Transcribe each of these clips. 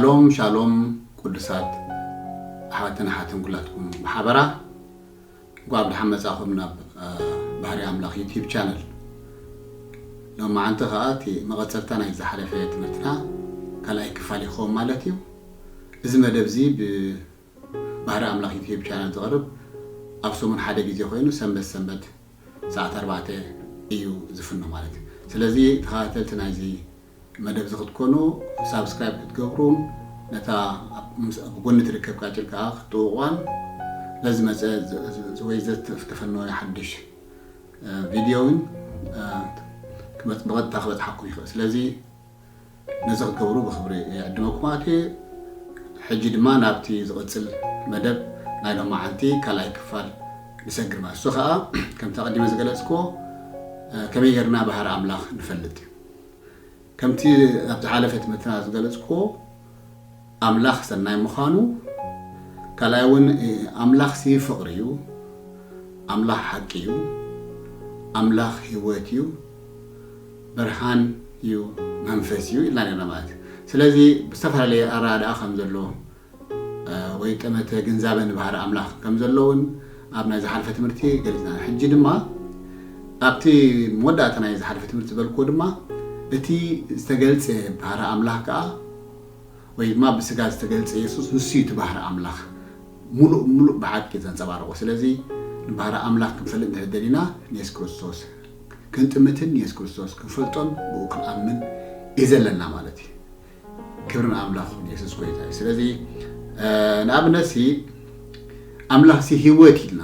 ሻሎም ሻሎም ቅዱሳት ኣሕዋትን ኣሓትን ኩላትኩም ብሓበራ እንኳዕ ብደሓን መጻኹም ናብ ባህሪ ኣምላኽ ዩቲዩብ ቻነል። ሎማዓንቲ ከኣ እቲ መቐጸልታ ናይ ዝሓለፈ ትምህርትና ካልኣይ ክፋል ይኸውን ማለት እዩ። እዚ መደብ እዚ ብባህሪ ኣምላኽ ዩቲዩብ ቻነል ዝቐርብ ኣብ ሰሙን ሓደ ግዜ ኮይኑ ሰንበት ሰንበት ሰዓት ኣርባዕተ እዩ ዝፍኖ ማለት እዩ። ስለዚ ተኸታተልቲ ናይዚ መደብ እዚ ክትኮኑ ሳብስክራይብ ክትገብሩን ነታ ኣብ ጎኒ ትርከብ ቃጭል ከዓ ክትጥውቋን ነዚ መፀ ወይ ዝተፈነወ ሓድሽ ቪድዮ እውን ብቐጥታ ክበፅሓኩም ይኽእል። ስለዚ ነዚ ክትገብሩ ብክብሪ ይዕድመኩም ኣትየ። ሕጂ ድማ ናብቲ ዝቕፅል መደብ ናይ ሎማዓንቲ ካልኣይ ክፋል ንሰግር ማለት እሱ ከዓ ከምቲ ኣቐዲመ ዝገለፅክዎ ከመይ ጌርና ባህሪ ኣምላኽ ንፈልጥ እዩ። ከምቲ ኣብ ዝሓለፈ ትምህርትና ዝገለፅክዎ ኣምላኽ ሰናይ ምዃኑ፣ ካልኣይ እውን ኣምላኽ ሲ ፍቕሪ እዩ፣ ኣምላኽ ሓቂ እዩ፣ ኣምላኽ ህይወት እዩ፣ ብርሃን እዩ፣ መንፈስ እዩ ኢልና ነርና ማለት እዩ። ስለዚ ብዝተፈላለየ ኣረዳድኣ ከም ዘሎ ወይ ጠመተ ግንዛበ ንባህሪ ኣምላኽ ከም ዘሎ እውን ኣብ ናይ ዝሓለፈ ትምህርቲ ገሊፅና። ሕጂ ድማ ኣብቲ መወዳእታ ናይ ዝሓለፈ ትምህርቲ ዝበልክዎ ድማ እቲ ዝተገልፀ ባህሪ ኣምላኽ ከዓ ወይ ድማ ብስጋ ዝተገልፀ የሱስ ንሱ እዩ እቲ ባህሪ ኣምላኽ ሙሉእ ሙሉእ ብሓቂ ዘንፀባርቆ። ስለዚ ንባህሪ ኣምላኽ ክንፈልጥ እንድሕር ደሊና ንየሱስ ክርስቶስ ክንጥምትን ንየሱስ ክርስቶስ ክንፈልጦን ብኡ ክንኣምን እዩ ዘለና ማለት እዩ። ክብሪ ንኣምላኽ ይኹን፣ የሱስ ጎይታ እዩ። ስለዚ ንኣብነት ሲ ኣምላኽ ሲ ህይወት ኢልና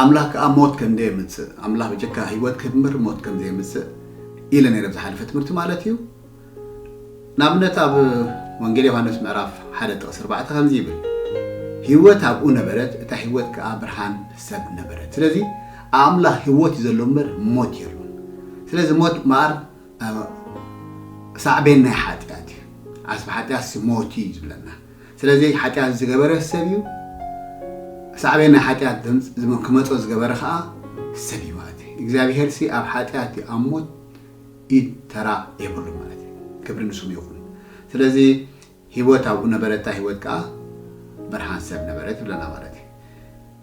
ኣምላኽ ከዓ ሞት ከም ዘየምፅእ ኣምላኽ ብጀካ ህይወት ክህብ እምበር ሞት ከም ዘየምፅእ ኢለ ነይረ ብዝሓለፈ ትምህርቲ ማለት እዩ። ንኣብነት ኣብ ወንጌል ዮሃንስ ምዕራፍ ሓደ ጥቕሲ ኣርባዕተ ከምዚ ይብል፣ ህይወት ኣብኡ ነበረት፣ እታ ህይወት ከዓ ብርሃን ሰብ ነበረት። ስለዚ ኣምላኽ ህይወት እዩ ዘሎ እምበር ሞት የሉን። ስለዚ ሞት እምበኣር ሳዕቤን ናይ ሓጢኣት እዩ። ዓስቢ ሓጢኣት ሲ ሞት እዩ ዝብለና። ስለዚ ሓጢኣት ዝገበረ ሰብ እዩ። ሳዕቤን ናይ ሓጢኣት ክመፆ ዝገበረ ከዓ ሰብ እዩ ማለት እዩ። እግዚኣብሄር ሲ ኣብ ሓጢኣት እዩ ኣብ ሞት ኢድ ተራ የብሉ ማለት እዩ። ክብሪ ንስሙ ይኹን። ስለዚ ህይወት ኣብኡ ነበረታ ህይወት ከዓ ብርሃን ሰብ ነበረት ይብለና ማለት እዩ።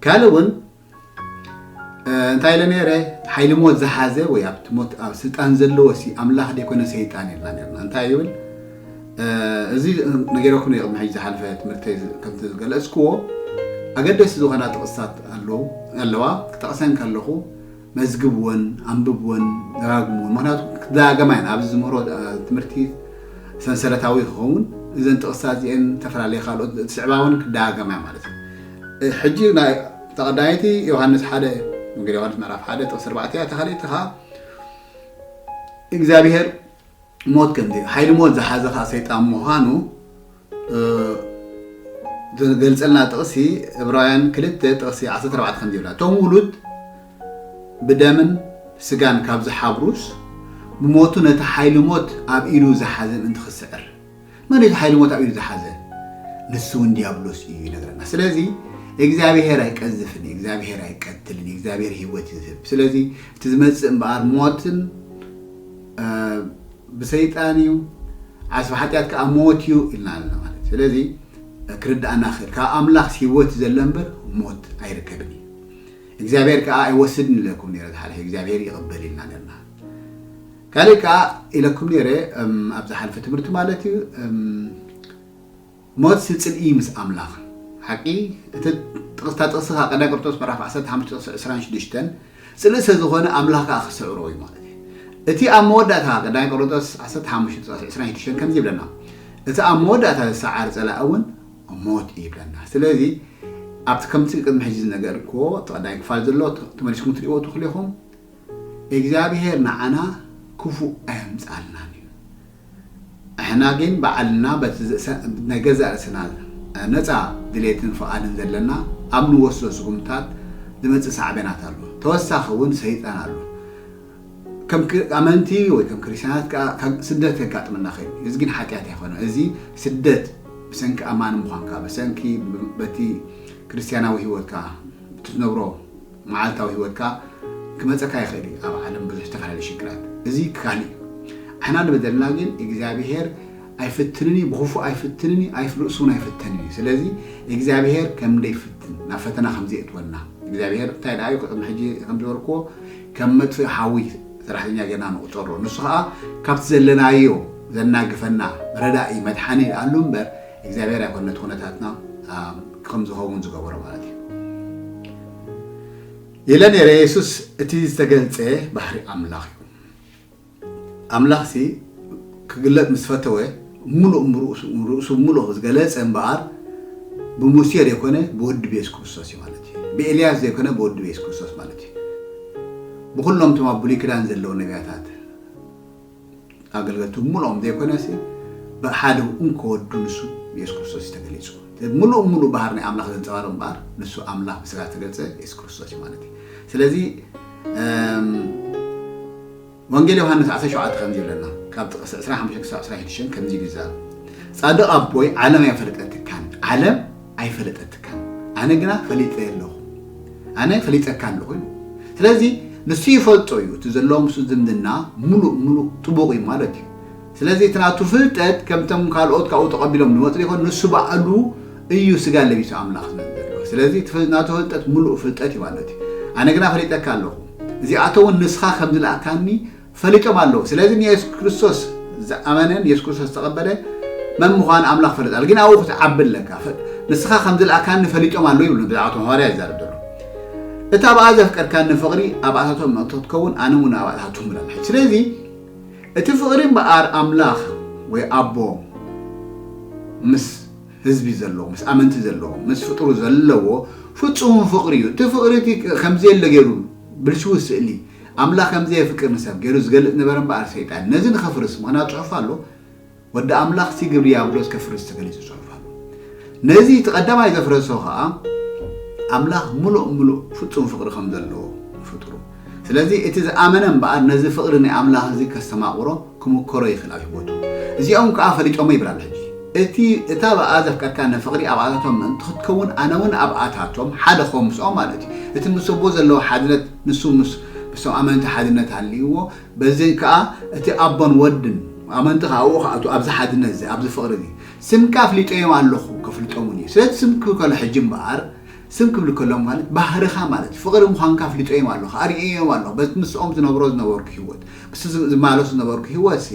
ካልእ እውን እንታይ ኢለ ነይረ ሓይሊ ሞት ዝሓዘ ወይ ኣብቲ ሞት ኣብ ስልጣን ዘለዎ ሲ ኣምላኽ ደይኮነ ሰይጣን ኢልና ነርና። እንታይ ይብል እዚ ነገረኩም ቅድሚ ሕጂ ዝሓለፈ ትምህርቲ ከምቲ ዝገለጽክዎ ኣገደስቲ ዝኾና ጥቕስታት ኣለዋ። ክጠቕሰን ከለኹ መዝግብወን፣ ኣንብብወን፣ ደጋግምወን። ምክንያቱ ክደጋገማ እየን። ኣብዚ ዝምህሮ ትምህርቲ ሰንሰለታዊ ክኸውን እዘን ጥቕስታት እዚአን ዝተፈላለየ ካልኦት ትስዕባ እውን ክደጋገማ እያ ማለት እዩ። ሕጂ ናይ ተቐዳሚቲ ዮሃንስ ሓደ ወንጌል ዮሃንስ ምዕራፍ ሓደ ጥቕሲ ኣርባዕተ እያ። ተኻሊእቲ ኸዓ እግዚኣብሔር ሞት ከም ሓይሊ ሞት ዝሓዘ ኸዓ ሰይጣን ምዃኑ ዝገልጸልና ጥቕሲ ዕብራውያን ክልተ ጥቕሲ ዓሰርተ ኣርባዕተ ከም ዝብላ እቶም ውሉድ ብደምን ስጋን ካብ ዝሓብሩስ ብሞቱ ነቲ ሓይሊ ሞት ኣብ ኢዱ ዝሓዘ ምእንቲ ክስዕር። መን እቲ ሓይሊ ሞት ኣብ ኢዱ ዝሓዘ? ንሱ እውን ዲያብሎስ እዩ ይነግረና። ስለዚ እግዚኣብሔር ኣይቀዝፍን እዩ፣ እግዚኣብሔር ኣይቀትልን እዩ፣ እግዚኣብሔር ህይወት እዩ ዝህብ። ስለዚ እቲ ዝመጽእ እምበኣር ሞትን ብሰይጣን እዩ፣ ዓስቢ ሓጢኣት ከዓ ሞት እዩ ኢልና ኣለና ማለት እዩ። ስለዚ ክርድኣና ክእል ካብ ኣምላኽ ህይወት እዩ ዘሎ እምበር ሞት ኣይርከብን እዩ። እግዚኣብሔር ከዓ ኣይወስድን ኢለኩም ነረ ዝሓለፈ እግዚኣብሔር ይቕበል ኢልና ነርና። ካልእ ከዓ ኢለኩም ነረ ኣብ ዝሓለፈ ትምህርቲ ማለት እዩ ሞት ሲ ጽልኢ ምስ ኣምላኽ ሓቂ እቲ ጥቕስታ ጥቕሲ ከዓ ቀዳይ ቆሮንቶስ ምዕራፍ ዓሰርተ ሓሙሽተ ጥቕሲ ዕስራን ሽዱሽተን ጽልኢ ስለ ዝኾነ ኣምላኽ ከዓ ክስዕሮ እዩ ማለት እዩ። እቲ ኣብ መወዳእታ ቀዳይ ቆሮንቶስ ዓሰርተ ሓሙሽተ ጥቕሲ ዕስራን ሽዱሽተን ከምዚ ይብለና፣ እቲ ኣብ መወዳእታ ዝሰዓር ጸላኢ እውን ሞት እዩ ይብለና። ስለዚ ኣብቲ ከምቲ ቅድሚ ሕጂ ዝነገርክዎ እቲ ቀዳይ ክፋል ዘሎ ተመሊስኩም ትሪእዎ ትኽእሉ ኢኹም። እግዚኣብሔር ንዓና ክፉእ ኣየምጻልናን እዩ። ንሕና ግን ባዕልና በቲ ናይ ገዛእ ርእስና ነፃ ድሌትን ፍቓድን ዘለና ኣብ ንወስዶ ስጉምታት ዝመፅእ ሳዕቤናት ኣሎ። ተወሳኺ እውን ሰይጣን ኣሎ። ከም ኣመንቲ ወይ ከም ክርስትያናት ከዓ ስደት የጋጥመና ኸይኑ እዚ ግን ሓጢኣት ኣይኮነ። እዚ ስደት ብሰንኪ ኣማኒ ምዃንካ ብሰንኪ በቲ ክርስትያናዊ ህይወትካ ብትነብሮ መዓልታዊ ህይወትካ ክመፀካ ይኽእል እዩ። ኣብ ዓለም ብዙሕ ዝተፈላለዩ ሽግራት እዚ ካልእ እዩ። ኣሕና ንበደልና ግን እግዚኣብሔር ኣይፍትንን እዩ፣ ብኽፉእ ኣይፍትንን እዩ፣ ኣይፍ-፣ ርእሱ እውን ኣይፍተንን እዩ። ስለዚ እግዚኣብሔር ከም ደይፍትን ናብ ፈተና ከም ዘየእትወና እግዚኣብሔር እንታይ ደኣ እዩ ቅድሚ ሕጂ ከም ዝበልክዎ ከም መጥፍኢ ሓዊ ሰራሕተኛ ጌርና ንቑጸሮ። ንሱ ኸኣ ካብቲ ዘለናዮ ዘናግፈና ረዳኢ መድሓኒ ይልኣሉ እምበር እግዚኣብሔር ኣይኮነ ነቲ ኩነታትና ከም ዝኸውን ዝገበሮ ማለት እዩ። ኢለ ነይረ። የሱስ እቲ ዝተገልጸ ባህሪ ኣምላኽ እዩ። ኣምላኽሲ ክግለጥ ምስ ፈተወ ምሉእ ርእሱ ምሉእ ዝገለጸ እምበኣር ብሙሴ ዘይኮነ ብወዲ ብየሱስ ክርስቶስ እዩ ማለት እዩ። ብኤልያስ ዘይኮነ ብወዲ ብየሱስ ክርስቶስ ማለት እዩ። ብኩሎም እቶም ኣብ ብሉይ ኪዳን ዘለዉ ነቢያታት ኣገልገልቲ ምሉኦም ዘይኮነሲ ብሓደ እንኮ ወዱ ንሱ ብየሱስ ክርስቶስ እዩ ተገሊጹ። ምሉእ ምሉእ ባህር ናይ ኣምላኽ ዘንጸባርቕ እምበኣር ንሱ ኣምላኽ ብስጋ ዝተገልጸ የሱስ ክርስቶስ እዩ ማለት እዩ። ስለዚ ወንጌል ዮሃንስ ዓሰርተ ሸውዓተ ከምዚ ይብለና፣ ካብ ጥቕሲ ዕስራን ሓሙሽተን ክሳብ ዕስራን ሽዱሽተን ከምዚ ኢሉ ይዛረብ። ጻድቕ ኣቦይ ዓለም ኣይፈለጠትካን፣ ዓለም ኣይፈለጠትካን፣ ኣነ ግና ፈሊጠ ኣለኹ፣ ኣነ ፈሊጠካ ኣለኹ ኢሉ። ስለዚ ንሱ ይፈልጦ እዩ፣ እቲ ዘለዎ ምስኡ ዝምድና ምሉእ ምሉእ ጥቡቕ እዩ ማለት እዩ። ስለዚ እቲ ናቱ ፍልጠት ከምቶም ካልኦት ካብኡ ተቐቢሎም ዝመፁ ዘይኮኑ ንሱ ባዕሉ እዩ ስጋ ለቢሱ ኣምላኽ ዝነብር ዘሎ። ስለዚ እቲ ፍል-፣ ናቱ ፍልጠት ምሉእ ፍልጠት እዩ ማለት እዩ። ኣነ ግና ፈሊጠካ ኣለኹ፣ እዚኣቶም እውን ንስኻ ከም ዝለኣካኒ ፈሊጦም ኣለዉ። ስለዚ ንየሱስ ክርስቶስ ዝኣመነ ንየሱስ ክርስቶስ ዝተቐበለ መን ምዃን ኣምላኽ ፈለጥ ኣሎ። ግን ኣብኡ ክትዓቢ ኣለካ። ፈ-፣ ንስኻ ከም ዝለኣካኒ ፈሊጦም ኣለዉ ይብሉ ብዛዕባቶም ሃዋርያ ይዛረብ ዘሎ። እታ ብኣ ዘፍቀርካኒ ፍቕሪ ኣብኣታቶም ምእንቲ ክትከውን ኣነ እውን ኣብኣታቶም ብላ ምሕት። ስለዚ እቲ ፍቕሪ እምበኣር ኣምላኽ ወይ ኣቦ ምስ ህዝቢ ዘለዎ፣ ምስ ኣመንቲ ዘለዎ፣ ምስ ፍጡሩ ዘለዎ ፍጹም ፍቕሪ እዩ። እቲ ፍቕሪ እቲ ከምዘየለ ገይሩ ብልሽው ስእሊ ኣምላኽ ከምዘየፍቅር ንሰብ ገይሩ ዝገልጽ ነበረ እምበኣር ሰይጣን ነዚ ንኸፍርስ፣ ምኽንያቱ ጽሑፍ ኣሎ፣ ወዲ ኣምላኽ እቲ ግብሪ ዲያብሎስ ከፍርስ ተገሊጹ ጽሑፍ ኣሎ። ነዚ እቲ ቀዳማይ ዘፍረሶ ኸኣ ኣምላኽ ምሉእ ምሉእ ፍጹም ፍቕሪ ከም ዘለዎ ፍጡሩ። ስለዚ እቲ ዝኣመነ እምበኣር ነዚ ፍቕሪ ናይ ኣምላኽ እዚ ከስተማቕሮ ክምከሮ ይኽእል ኣብ ህይወቱ። እዚኦም ከኣ ፈሊጦሞ ይብል ኣሎ። ሕጂ እቲ፣ እታ ብኣ ዘፍቀርካኒ ፍቕሪ ኣብኣታቶም ምእንቲ ክትከውን ኣነ እውን ኣብኣታቶም ሓደ ክኸውን ምስኦም ማለት እዩ። እቲ ምስ ኣቦ ዘለዎ ሓድነት ንሱ ምስ፣ ምስቶም ኣመንቲ ሓድነት ሃልይዎ፣ በዚ ከኣ እቲ ኣቦን ወድን ኣመንቲ ከኣ ኣብኡ ከኣቱ ኣብዚ ሓድነት እዚ ኣብዚ ፍቕሪ እዚ ስምካ ኣፍሊጠዮም ኣለኹ ከፍልጦም እውን እዩ። ስለዚ ስም ክብል ከሎ ሕጂ እምበኣር ስም ክብል ከሎ ማለት ባህርኻ ማለት ፍቕሪ ምዃንካ ኣፍሊጠዮም ኣለኹ ኣርእየዮም ኣለኹ በቲ ምስኦም ዝነብሮ ዝነበርኩ ህይወት ምስቲ ዝ-፣ ዝማለሱ ዝነበርኩ ህይወት ሲ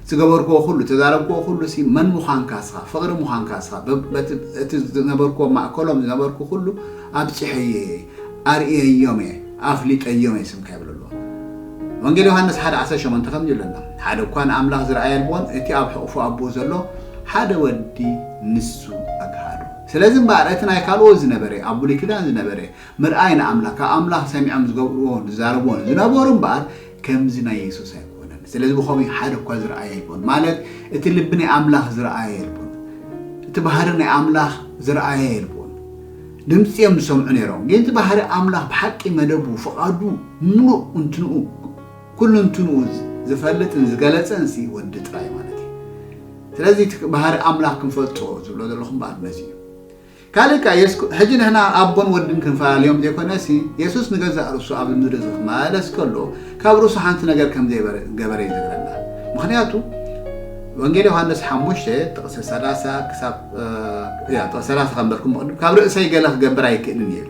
ዝገበርክዎ ኩሉ ተዛረብክዎ ኩሉ ሲ መን ምዃንካ ስኻ ፍቕሪ ምዃንካ ስኻ በ-፣ በቲ፣ እቲ ዝነበርክዎ ማእከሎም ዝነበርኩ ኩሉ ኣብጺሐዮ እየ ኣርእየዮም እየ ኣፍሊጠዮም እየ ስምካ ይብል ኣሎ። ወንጌል ዮሃንስ ሓደ ዓሰርተ ሸሞንተ ከምዚ ይብለና፣ ሓደ እኳ ንኣምላኽ ዝረኣየ የልቦን፣ እቲ ኣብ ሕቑፉ ኣቦኡ ዘሎ ሓደ ወዲ ንሱ ኣግሃዶ። ስለዚ እምበኣር እቲ ናይ ካልኦት ዝነበረ፣ ኣብ ብሉይ ኪዳን ዝነበረ ምርኣይ ንኣምላኽ፣ ካብ ኣምላኽ ሰሚዖም ዝገብርዎ ዝዛረብዎን ዝነበሩ እምበኣር ከምዚ ናይ የሱስ ኣይኮነን። ስለዚ ብኸምኡ ሓደ እኳ ዝረኣየ የልቦን፣ ማለት እቲ ልቢ ናይ ኣምላኽ ዝረኣየ የልቦን፣ እቲ ባህሪ ናይ ኣምላኽ ዝረኣየ የልቦን። ድምፂ እዮም ዝሰምዑ ነይሮም። ግን እቲ ባህሪ ኣምላኽ ብሓቂ መደቡ፣ ፍቓዱ፣ ምሉእ እንትንኡ፣ ኩሉ እንትንኡ ዝፈልጥን ዝገለጸን ሲ ወዲ ጥራይ ማለት እዩ። ስለዚ እቲ ባህሪ ኣምላኽ ክንፈልጦ ዝብሎ ዘለኹም በኣል ነዚ እዩ። ካልእ ከኣ የስ-፣ ሕጂ ንሕና ኣቦን ወድን ክንፈላለዮም ዘይኮነሲ፣ የሱስ ንገዛእ ርእሱ ኣብ ምድሪ እዚ ክመላለስ ከሎ፣ ካብ ርእሱ ሓንቲ ነገር ከም ዘይበረ-፣ ገበረ እዩ ዝነግረና። ምኽንያቱ፣ ወንጌል ዮሃንስ ሓሙሽተ ጥቕሲ ሰላሳ ክሳብ፣ እ፣ ያ፣ ጥቕሲ ሰላሳ ከንበርኩም ብቕድም፣ ካብ ርእሰይ ገለ ክገብር ኣይክእልን እየ ኢሉ።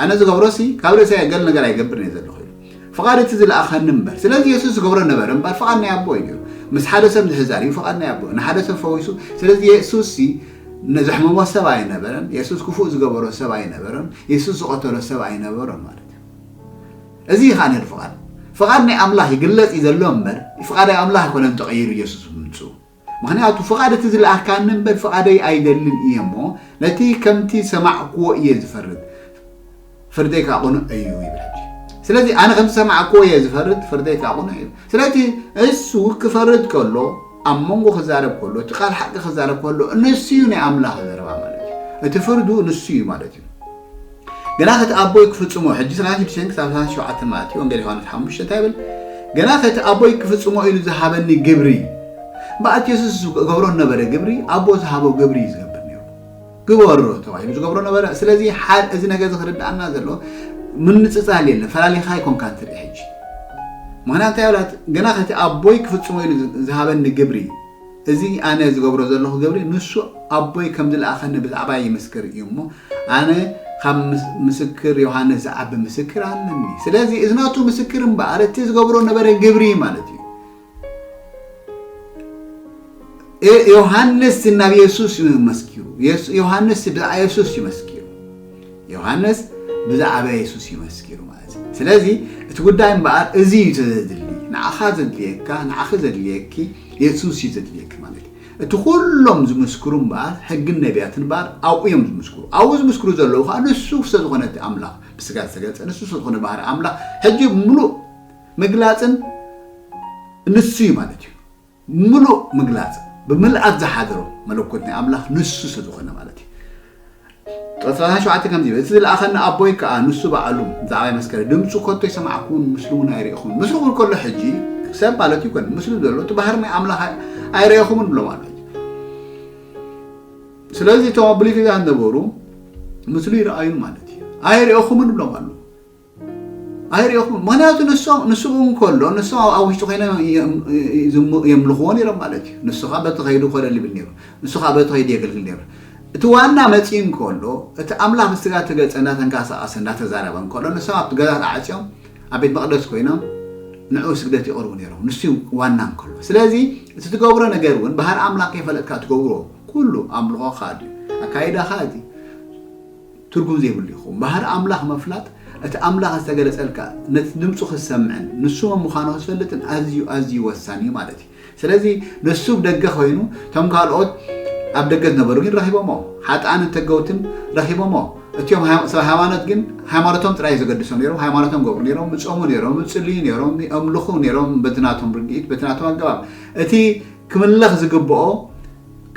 ኣነ ዝገብሮሲ፣ ካብ ርእሰይ ገለ ነገር ኣይገብርን እየ ዘለኹ ኢሉ። ፍቓድ እቲ ዝለኣኸኒ እምበር። ስለዚ የሱስ ዝገብሮ ነበረ እምበር፣ ፍቓድ ናይ ኣቦ እዩ ነይሩ። ምስ ሓደ ሰብ እንድሕር ዛሪቡ፣ ፍቓድ ናይ ኣቦ እዩ። ንሓደ ሰብ ፈዊሱ፣ ስለዚ የሱስ ሲ፣ ን-፣ ዘሕመሞ ሰብ ኣይነበረን። የሱስ ክፉእ ዝገበሮ ሰብ ኣይነበረን። የሱስ ዝቐተሎ ሰብ ኣይነበረን ማለት እዩ። እዚ እዩ ከኣ ነይሩ ፍቓድ። ፍቓድ ናይ ኣምላኽ ይግለጽ እዩ ዘሎ እምበር፣ ፍቓድ ናይ ኣምላኽ ኣይኮነን ተቐይሩ የሱስ ብምምጽኡ። ምኽንያቱ ፍቓድ እቲ ዝለኣካኒ እምበር ፍቓደይ ኣይደልን እየ እሞ፣ ነቲ ከምቲ ዝሰማዕክዎ እየ ዝፈርድ፣ ፍርደይ ከኣ ቅኑዕ እዩ ይብል። ሕጂ ስለዚ ኣነ ከምቲ ዝሰማዕክዎ እየ ዝፈርድ፣ ፍርደይ ከኣ ቅኑዕ እዩ። ስለዚ እሱ ክፈርድ ከሎ፣ ኣብ መንጎ ክዛረብ ከሎ፣ እቲ ቃል ሓቂ ክዛረብ ከሎ፣ ንሱ እዩ ናይ ኣምላኽ ዘረባ ማለት እዩ። እቲ ፍርዱ ንሱ እዩ ማለት እዩ። ግናኸ እቲ ኣቦይ ክፍጽሞ፣ ሕጂ ሰላሳ ሽዱሽተ ክሳብ ሰላሳ ሸውዓተ ማለት እዩ፣ ወንጌል ዮሃንስ ሓሙሽተ እንታይ ይብል? ግናኸ እቲ ኣቦይ ክፍጽሞ ኢሉ ዝሃበኒ ግብሪ፣ እምበኣር እቲ የሱስ ዝገብሮ ዝነበረ ግብሪ፣ ኣቦ ዝሃቦ ግብሪ እዩ ዝገብር ነይሩ። ግበሮ ተባሂሉ ዝገብሮ ነበረ። ስለዚ ሓ-፣ እዚ ነገር እዚ ክርድኣና ዘሎ ምንጽጻል የለን፣ ፈላሊኻ ኣይኮንካን ትርኢ ሕጂ። ምኽንያቱ እንታይ ይብላት? ግናኸ እቲ ኣቦይ ክፍጽሞ ኢሉ ዝ-፣ ዝሃበኒ ግብሪ፣ እዚ ኣነ ዝገብሮ ዘለኹ ግብሪ ንሱ ኣቦይ ከም ዝለኣኸኒ ብዛዕባ ይምስክር እዩ እሞ፣ ኣነ ካብ ምስ- ምስክር ዮሃንስ ዝዓቢ ምስክር ኣለኒ። ስለዚ እዚ ናቱ ምስክር እምበኣር እቲ ዝገብሮ ነበረ ግብሪ ማለት እዩ። እ- ዮሃንስ ናብ የሱስ እዩ መስኪሩ። የሱ- ዮሃንስ ብዛዕባ የሱስ እዩ መስኪሩ። ዮሃንስ ብዛዕባ የሱስ እዩ መስኪሩ ማለት እዩ። ስለዚ እቲ ጉዳይ እምበኣር እዚ እዩ ዘድሊ፣ ንዓኻ ዘድልየካ፣ ንዓኺ ዘድልየኪ የሱስ እዩ ዘድልየኪ ማለት እዩ። እቲ ኩሎም ዝምስክሩ እምበኣር ሕግን ነቢያትን እምበኣር ኣብኡ እዮም ዝምስክሩ። ኣብኡ ዝምስክሩ ዘለዉ ከዓ ንሱ ስለ ዝኾነ እቲ ኣምላኽ ብስጋ ዝተገልጸ ንሱ ስለ ዝኾነ ባህሪ ኣምላኽ ሕጂ ምሉእ ምግላጽን ንሱ እዩ ማለት እዩ። ምሉእ ምግላጽ ብምልኣት ዝሓደሮ መለኮት ናይ ኣምላኽ ንሱ ስለ ዝኾነ ማለት እዩ። ጥቕሲ ሰላሳ ሸውዓተ ከምዚ ይብል፣ እቲ ዝለኣኸኒ ኣቦይ ከኣ ንሱ ባዕሉ ብዛዕባይ መስከረ፣ ድምፁ ከቶ ኣይሰማዕኩን፣ ምስሉ እውን ኣይረእኹን። ምስሉ እውን ከሎ ሕጂ ሰብ ማለት ይኮን፣ ምስሉ ዘሎ እቲ ባህሪ ናይ ኣምላኽ ኣይ- ኣይረእኹምን ብሎም ኣሎ። ሕጂ ስለዚ እቶም ኣብ ብሉይ ኪዳን ነበሩ ምስሉ ይረኣዩ ማለት እዩ። ኣይረእኹምን ብሎም ኣሎ። ኣይረእኹምን። ምኽንያቱ ንሶም ንሱ እውን ከሎ ንሶም ኣብ ኣብ ውሽጢ ኮይኖም የም- የም- የምልኽዎ ነይሮም ማለት እዩ። ንሱ ከዓ በቲ ከይዱ ኮለል ይብል ነይሩ። ንሱ ከዓ በቲ ከይዱ የገልግል ነይሩ። እቲ ዋና መፂኡ እንከሎ እቲ ኣምላኽ ብስጋ ተገልፀ እንዳተንቀሳቐሰ እንዳተዛረበ እንከሎ ንሶም ኣብቲ ገዛ ተዓፅዮም ኣብ ቤት መቕደስ ኮይኖም ንዕኡ ስግደት ይቕርቡ ነይሮም። ንሱ እዩ ዋና እንከሎ። ስለዚ እቲ ትገብሮ ነገር እውን ባህሪ ኣምላኽ ከይፈለጥካ ትገብሮ ኩሉ ኣምልኾኻ ድዩ ኣካይዳኻ እቲ ትርጉም ዘይብሉ ይኸውን። ባህሪ ኣምላኽ ምፍላጥ እቲ ኣምላኽ ዝተገለጸልካ ነቲ ድምፁ ክትሰምዕን ንሱ መን ምዃኑ ክትፈልጥን ኣዝዩ ኣዝዩ ወሳኒ እዩ ማለት እዩ። ስለዚ ንሱ ብደገ ኮይኑ እቶም ካልኦት ኣብ ደገ ዝነበሩ ግን ረኺቦሞ ሓጥኣንን ተገውትን ረኺቦሞ። እቲኦም ሃይ- ሰብ ሃይማኖት ግን ሃይማኖቶም ጥራይ ዘገድሶም ነይሮም። ሃይማኖቶም ገብሩ ነይሮም፣ ምጾሙ ነይሮም፣ ምጽልዩ ነይሮም፣ ኣምልኹ ነይሮም በቲ ናቶም ርድኢት በቲ ናቶም ኣገባብ። እቲ ክምለኽ ዝግብኦ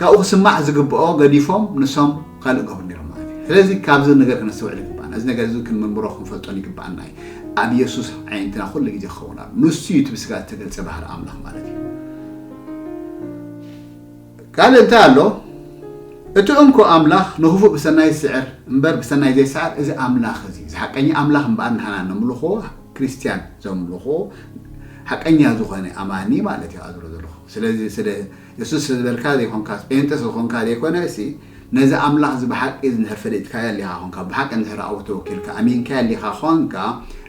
ካብኡ ክስማዕ ዝግብኦ ገዲፎም ንሶም ካልእ ገብሩ ነይሮም ማለት እዩ። ስለዚ ካብዚ ነገር ክነስተውዕል ይግባኣና። እዚ ነገር እዚ ክንምርምሮ ክንፈልጦን ይግባኣና እዩ። ኣብ የሱስ ዓይነትና ኩሉ ግዜ ክኸውን ኣሎ። ንሱ እዩ እቲ ብስጋ ዝተገልጸ ባህሪ ኣምላኽ ማለት እዩ። ካልእ እንታይ ኣሎ? እቲ እንኮ ኣምላኽ ንኽፉእ ብሰናይ ዝስዕር እምበር ብሰናይ ዘይስዓር እዚ ኣምላኽ እዚ፣ እዚ ሓቀኛ ኣምላኽ እምበኣር ንሕና ነምልኾ ክርስትያን ዘምልኾ ሓቀኛ ዝኾነ ኣማኒ ማለት እዩ። ኣዝሮ ዘለኹ ስለዚ ስለ የሱስ ስለ ዝበልካ ዘይኮንካ ጴንጠ ስለ ዝኾንካ ዘይኮነ እሲ ነዚ ኣምላኽ እዚ ብሓቂ እዚ እንድሕር ፈሊጥካዮ ኣሊኻ ኾንካ ብሓቂ እንድሕር ኣብኡ ተወኪልካ ኣሚንካዮ ኣሊኻ ኾንካ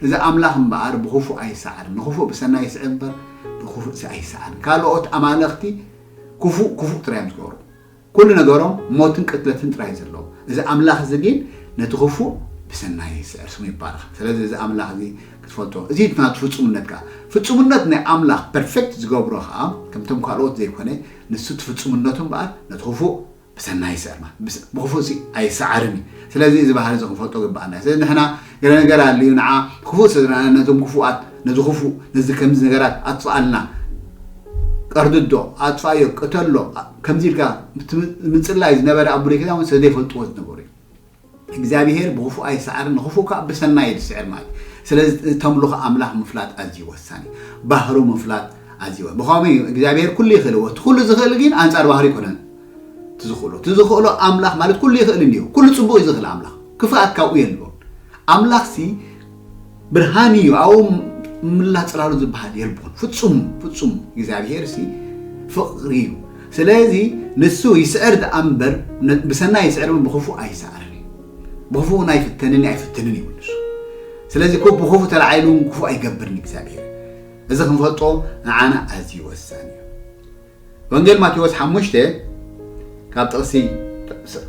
እዚ ኣምላኽ እምበኣር ብኽፉእ ኣይሰዓርን። ንኽፉእ ብሰናይ ይስዕር እምበር ብኽፉእ ሲ ኣይሰዓርን። ካልኦት ኣማለኽቲ ክፉእ ክፉእ ጥራይ እዮም ዝገብሩ። ኩሉ ነገሮም ሞትን ቅትለትን ጥራይ ዘለዉ። እዚ ኣምላኽ እዚ ግን ነቲ ክፉእ ብሰናይ ይስዕር ስሙ ይባረኽ። ስለዚ እዚ ኣምላኽ እዚ ክትፈልጦ እዚ ናቱ ፍጹምነት ከዓ ፍጹምነት ናይ ኣምላኽ ፐርፌክት ዝገብሮ ከዓ ከምቶም ካልኦት ዘይኮነ ንሱ እቲ ፍጹምነቱ እምበኣር ነቲ ክፉእ ብሰናይ ይስዕር ማለት ብስ- ብክፉእ ሲ ኣይሰዓርን እዩ። ስለዚ እዚ ባህሪ እዚ ክንፈልጦ ግባኣና እዩ። ስለዚ ንሕና ገለ ነገር ኣልዩ ንዓ ክፉእ ስለ ዝረኣና ነዞም ክፉኣት ነዚ ክፉእ ነዚ ከምዚ ነገራት ኣጥፍኣልና ቀርድዶ ኣጥፋዮ ቅተሎ ከምዚ ኢልካ ምጽላይ ዝነበረ ኣብ ብሉይ ኪዳን እውን ስለ ዘይፈልጥዎ ዝነበሩ እዩ። እግዚኣብሄር ብክፉእ ኣይሰዓርን ንክፉእ ከዓ ብሰናይ እዩ ዝስዕር ማለት እዩ። ስለዚ ተምልኾ ኣምላኽ ምፍላጥ ኣዝዩ ወሳኒ እዩ። ባህሩ ምፍላጥ ኣዝዩ ወ- ብኸመይ እዩ እግዚኣብሄር ኩሉ ይኽእል እዎ እቲ ኩሉ ዝኽእል ግን ኣንጻር ባህሩ ኣይኮነን። ትዝኽእሎ ትዝኽእሎ ኣምላኽ ማለት ኩሉ ይኽእል እንዲዩ ኩሉ ጽቡቕ እዩ ዝኽእል ኣምላኽ ክፍኣት ካብኡ የልቦን። ኣምላኽሲ ብርሃን እዩ ኣብኡ ምላ ጽላሉ ዝበሃል የልቦን። ፍጹም ፍጹም እግዚኣብሄር ሲ ፍቕሪ እዩ። ስለዚ ንሱ ይስዕር ደኣ እምበር ነ- ብሰናይ ይስዕር እምበር ብኽፉእ ኣይሰዕርን እዩ። ብኽፉእ እውን ኣይፍተንን ኣይፍትንን እዩ ንሱ። ስለዚ ኮ ብኽፉእ ተላዓይሉ እውን ክፉእ ኣይገብርን እግዚኣብሄር። እዚ ክንፈልጦ ንዓና ኣዝዩ ወሳኒ እዩ። ወንጌል ማቴዎስ ሓሙሽተ ካብ ጥቕሲ